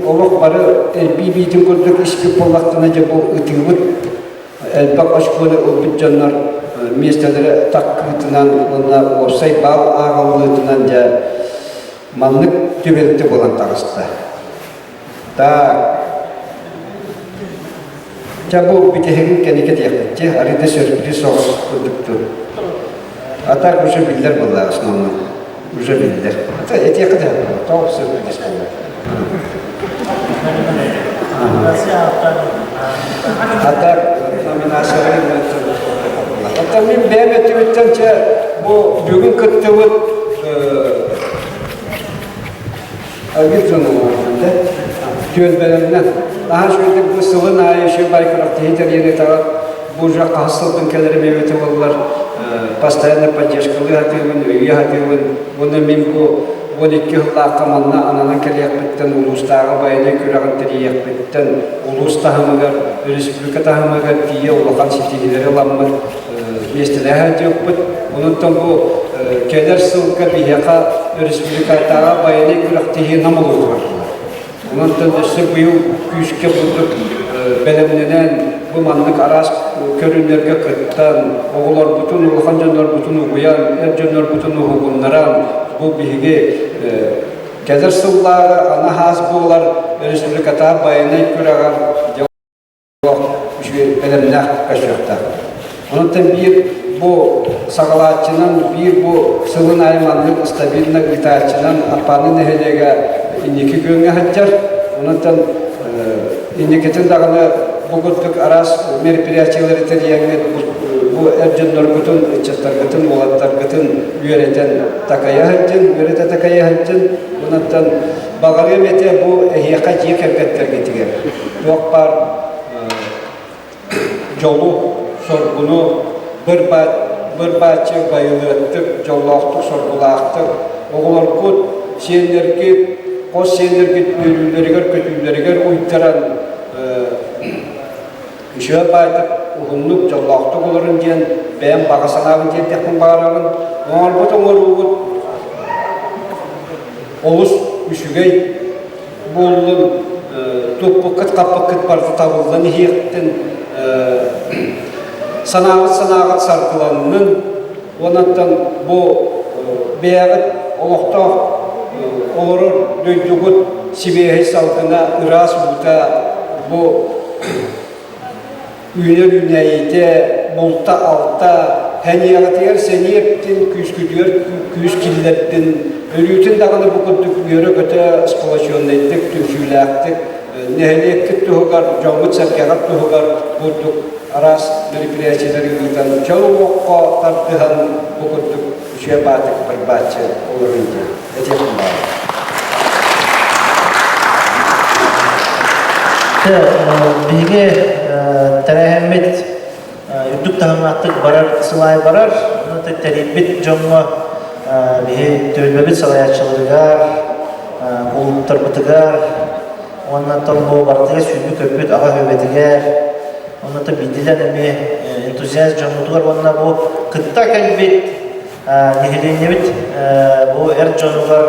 олох бары элбии биитин курдук испит буоллахтана дьэ бу ытыыбыт элбэх очкону ылбыт дьоннор миэстэлэрэ таккыытынан уонна уопсай баал ааҕыллыытынан дьэ маннык түбэлтэ буолан таҕыста. Так. Чэ бу бүтэһигин кэнники диэхпит дьэ арыйда сюрприз соҕус курдук А так уже биллэр буолла основном. Уже биллэр. Это этиэхэ да тоҕо сюрприз буолла. А так номинациялары Оттон мин бэйэм өттүбүттэн чэ бу бүгүн кыттыбыт Түөлбэлэринэн наһаа үчүгэйдик бу сылын аайы үчүгэй баай күрэхтэһии тэрийэн ыытаҕыт. Бу уже хаһыс сылбын кэлэрим эбитэ буоллар постоянно поддержкалыы сатыыбын, өйүү сатыыбын. Уонна мин бу 12 сыллаахха манна ананан кэлиэхпиттэн улуустааҕы байанай күрэҕин тэрийиэхпиттэн улуус таһымыгар, республика таһымыгар тиийэ улахан ситиһиилэри ыламмыт миэстэлэһэ сылдьыбыппыт. Онон бу кэлэр сылга биһиэхэ республикатааҕы байанай күрэхтэһии Нам улууһугар буолар. Онон өссө быйыл күүскэ курдук бэлэмнэнэн бу маннык араас көрүҥнэргэ кыттан, оҕолорбутун, улахан дьоннорбутун угуйан, эр дьоннорбутун уһугуннаран бу биһиги кэлэр сыллааҕы аны хаас буолар республикатааҕы байанай күрэҕэр үчүгэй бэлэмнээх көрсүөхтээх. Онон биир бу саҕалааччынан, биир бу сылын аайы маннык стабильно ыытааччынан Аппааны нэһилиэгэ инники күөҥҥэ сылдьар. Онон инникитин даҕаны бу курдук араас мероприятиелары тэрийэҥҥит бу эр дьонноргутун, ыччаттаргытын, уолаттаргытын үөрэтэн такайа сылдьын, үөрэтэ такайа сылдьын. Онон баҕарыам этэ бу эһиэхэ дьиэ кэргэттэргитигэр туох баар дьолу, соргуну быр-бааччы байылыаттык, дьоллоохтук, соргулаахтык оҕолоргут, сиэннэргит, хос сиэннэргит үөрүүлэригэр-көтүүлэригэр уйдаран үчүгэй баайдык, уһуннук, дьоллоохтук олорун диэн бэйэм баҕа санаабын тиэрдиэхпин баҕарабын. Оҥорбут оҥоруугут олус үчүгэй буоллун, туппуккут-хаппыккыт барыта табыллан иһиэхтин, санааҕыт санааҕыт саргыланнын, уоннаттан бу бэйэҕит олохтоох олорор дойдугут сибиэһэй салгына, ыраас уута бу Үүнэр үүнээйитэ, булта-алта, сэниэҕитигэр сэниэ эптин, күүскүтүгэр күүс киллэрдин, өрүүтүн даҕаны бу курдук үөрэ-көтө сплоченнайдык, түмсүүлээхтик, нэһилиэккит туһугар, дьоҥҥут-сэргэҕит туһугар курдук араас мероприятиелары ыытан, чөл олоххо тардыһан бу курдук үчүгэй баатык барбааччы олорун диэн этиэхпин баҕарабын. Биһиги тэрээһиммит үрдүк таһымнаахтык барар сылай барар. Тэрийбит дьоҥҥо биһи түөлбэбит салайааччыларыгар, кулууптарбытыгар уонна бу барытыгар сүүрбүт-көппүт аҕа сүбэтигэр, уонна биирдилэн эмиэ энтузиаст дьоммутугар уонна бу кытта кэлбит Нэһилиэнньэбит бу эр дьонугар,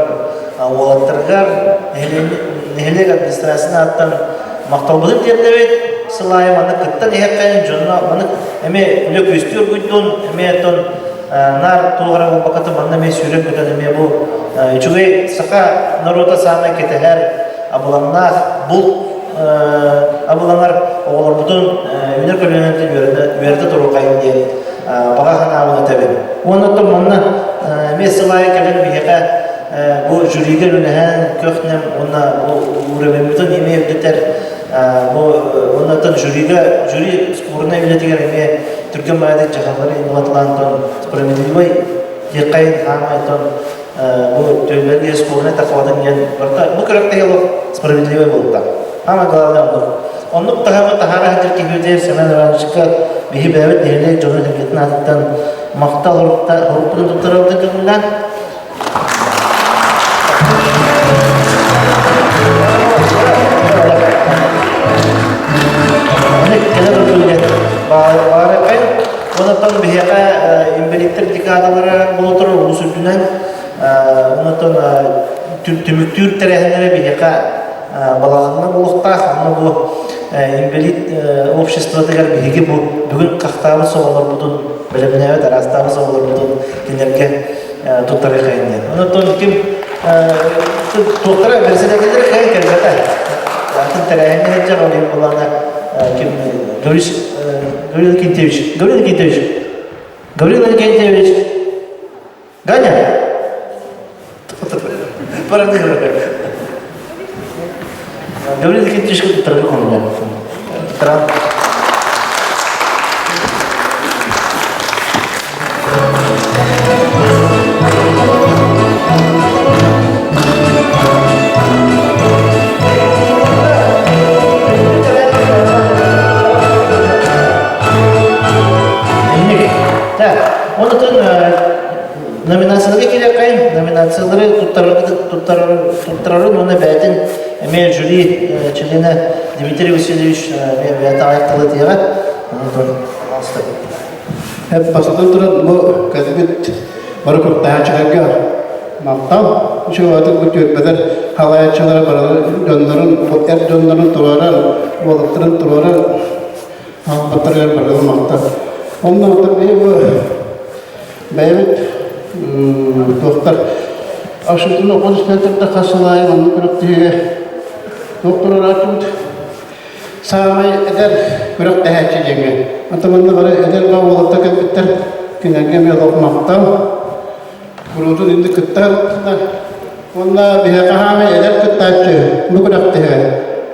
уолаттарыгар нэһилиэк администрациятын ааттан махталбытын тиэрдэбит. Сыл аайы манна кыттан иһэххэ дьонно маны эмиэ үлэ күөстүү оргуйдун, эмиэ оттон наар туох эрэ буолбакка манна эмиэ сүүрэн көтөн эмиэ бу үчүгэй саха норуота саамай кэтэһэр абылаҥнаах булт абылаҥар оҕолорбутун үүнэр көлүөнэбитин үөрэтэ туруохайын диэн баҕа санаабын этэбин. Уонна оттон манна эмиэ сыл аайы кэлэн биһиэхэ бу жюригэ үлэлэһэн көх-нэм уонна бу уровеньбытын эмиэ үрдэтэр бу уонна оттон жюрига жюри спорнай үлэтигэр эмиэ түргэн баайдык дьаһаллары ылатылаан справедливай диэххэйин хаамай оттон бу түөлбэлэргэ спорнай тахабатын диэн барыта бу күрэхтэһии олох справедливай буолта. Самое главное оннук. Оннук таһымы таһаара сылдьар киһибитигэр Семен Ивановичка биһи бэйэбит нэһилиэк дьонун сэргэтин аатыттан махтал уруккутун туттарабытын көҥүллээн кэлэр үрдүгэр баарыкай онтон биһиэхэ инвалидтар декадалара буола турар улуус үрдүнэн онтон түмүктүүр тэрээһиннэрэ биһиэхэ балаҕаҥҥа буолуохтаах. Онно бу инвалид обществотыгар биһиги бу бүгүн хахтаабыт соҕолорбутун, бэлэмнээбит араастаабыт соҕолорбутун кинилэргэ туттарыахайын диэн. Онон ким туохтара бэрэссэдээтэллэрэ кыайан кэлбэтэ. Атын тэрээһиҥҥэ сылдьар ол иһин былаана ким Гаврил Никитевич, Гаврил Никитевич, Гаврил Никитевич, Ганя! Гаврил Никитич туттарга хонугар. Туттаран. Онутун Номинацияларга киириэххэйин, номинациялары туттарарын уонна бэйэтин эмиэ жюри чилиэнэ Дмитрий Васильевич эмиэ бэйэтэ аҕай тылы этиэҕэ. Пожалуйста. Бастатан туран бу кэлбит бары куттаһааччыларга махтал. Үчүгэй бу түөлбэлэр халаяччылара барылар дьоннорун, эр дьоннорун туруоран, уолаттарын туруоран аҕалбыттарыгар барылар махтал. Онно бу Бэйэбит туохтар ашытын оҕо диспенсерда хас сыл аайы маннык күрэхтэһиигэ туох туруорааччыбыт саамай эдэр күрэхтэһээччи диэҥҥэ. Ата манна бары эдэр да уолаттар кэлбиттэр кинилэргэ эмиэ олох махтал. Куруутун инник кытта. Уонна биһиэхэ хаамай эдэр кыттааччы бу күрэхтэһэ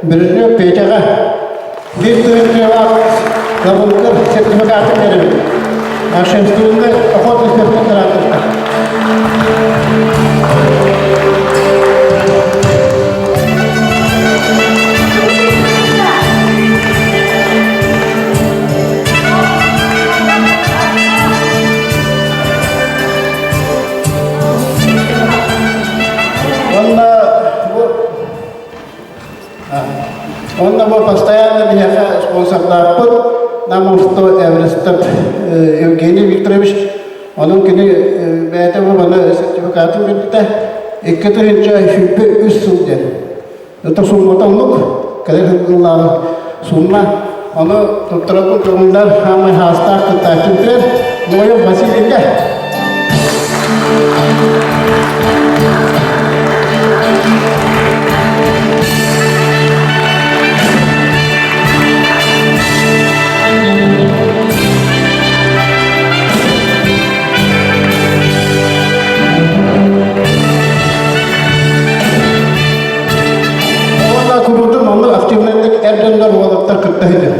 Бережнев Петяҕа биир тыһыынчалаах лабылкыр сертификатын биэрэбит. Нашествуемый охот инспектораттар. Онно бу Онно бу постоянно биһиэхэ спонсордаахпыт нам авто Эверестов Евгений Викторович онон кини бэйэтэ бу маны сертификатын биэрбитэ 2023 сыл диэн Это суммата оннук, кэлэр сыллааҕы сумма. Ону туттарабын көҥүллэр хаамай хаастаах кыттааччы Ноев Василийга. Уонна куруутун онно активнайдык эр дьоннор уолаттар кытта иһилэр.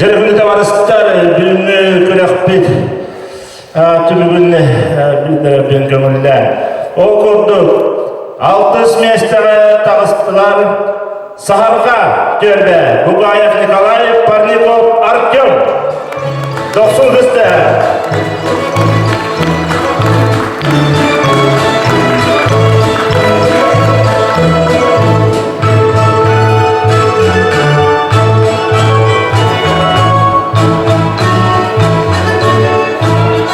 Дьэ, табаарыстар, бүгүҥҥү күрэхпит түмүгүн биллэрэрбин көҥүллээн. Ол курдук, алтыс миэстэҕэ таҕыстылар Саһарҕа түөлбэ Бугаев Николай, Парников Артем. Дохсун кысты.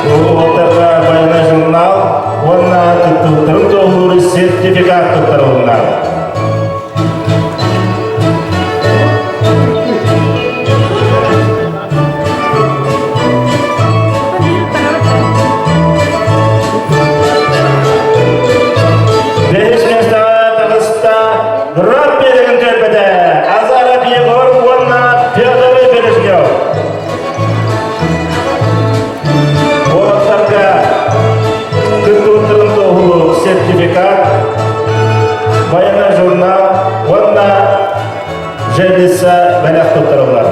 Уолаттарга военный журнал уонна кыттыбыттарын туоһулуур сертификат туттарылынна. Бэһис миэстэҕэ таҕыста Град биэрэгин түөлбэтэ Азаров Егор уонна Петр Бережнев. Уолаттарга кыттыбыттарын туоһулуур сертификат, военный журнал уонна Железа бэлэх туттарыллар.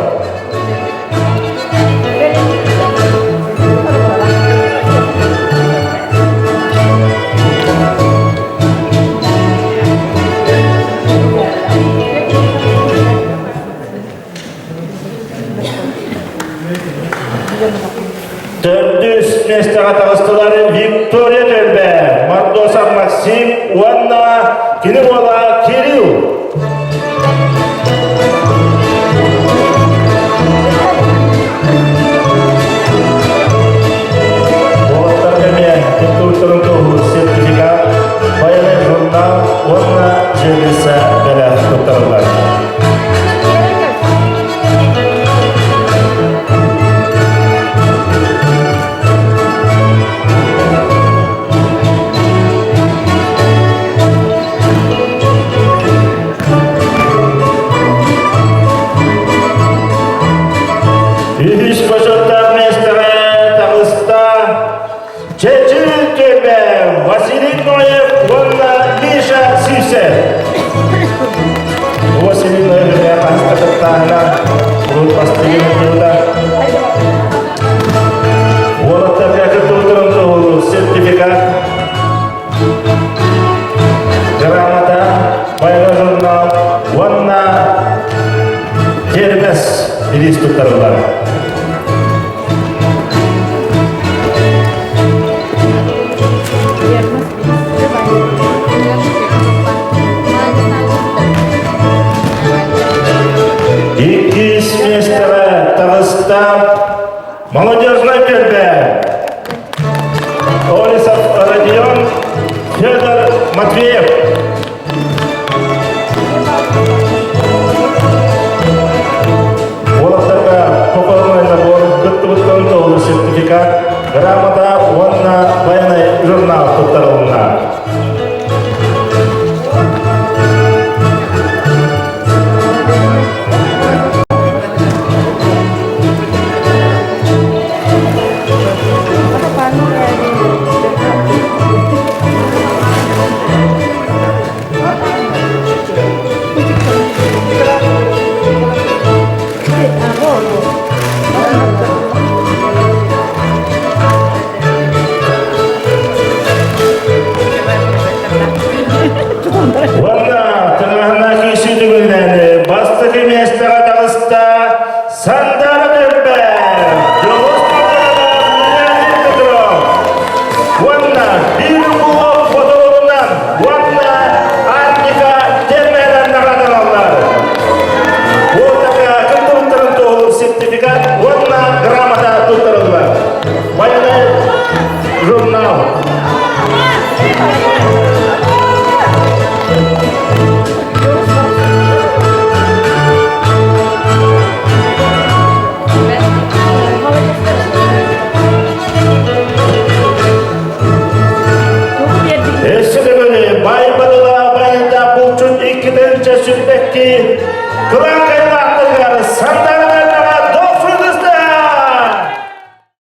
Төрдүс миэстэҕэ таҕыстылар Виктория Түөлбэ, Мордосов Максим уонна кини уола Кирилл. Уолаттар эмиэ кыттыбыттарын туоһулуур сертификат, военный журнал уонна железа бэлэх туттарыллар. Үһүс бочуоттаах миэстэҕэ таҕыста Чэчир Төбө Василий Ноев уонна Миша Сивцев. Василий Ноев хаһыста кыттааһына урут бастыгын ылла. Уолаттарга кыттыбыттарын туһулуу сертификат грамота, байра журнал уонна термес бириис туттарыллар. Иккис миэстэҕэ таҕыста Молодец! Матвеев.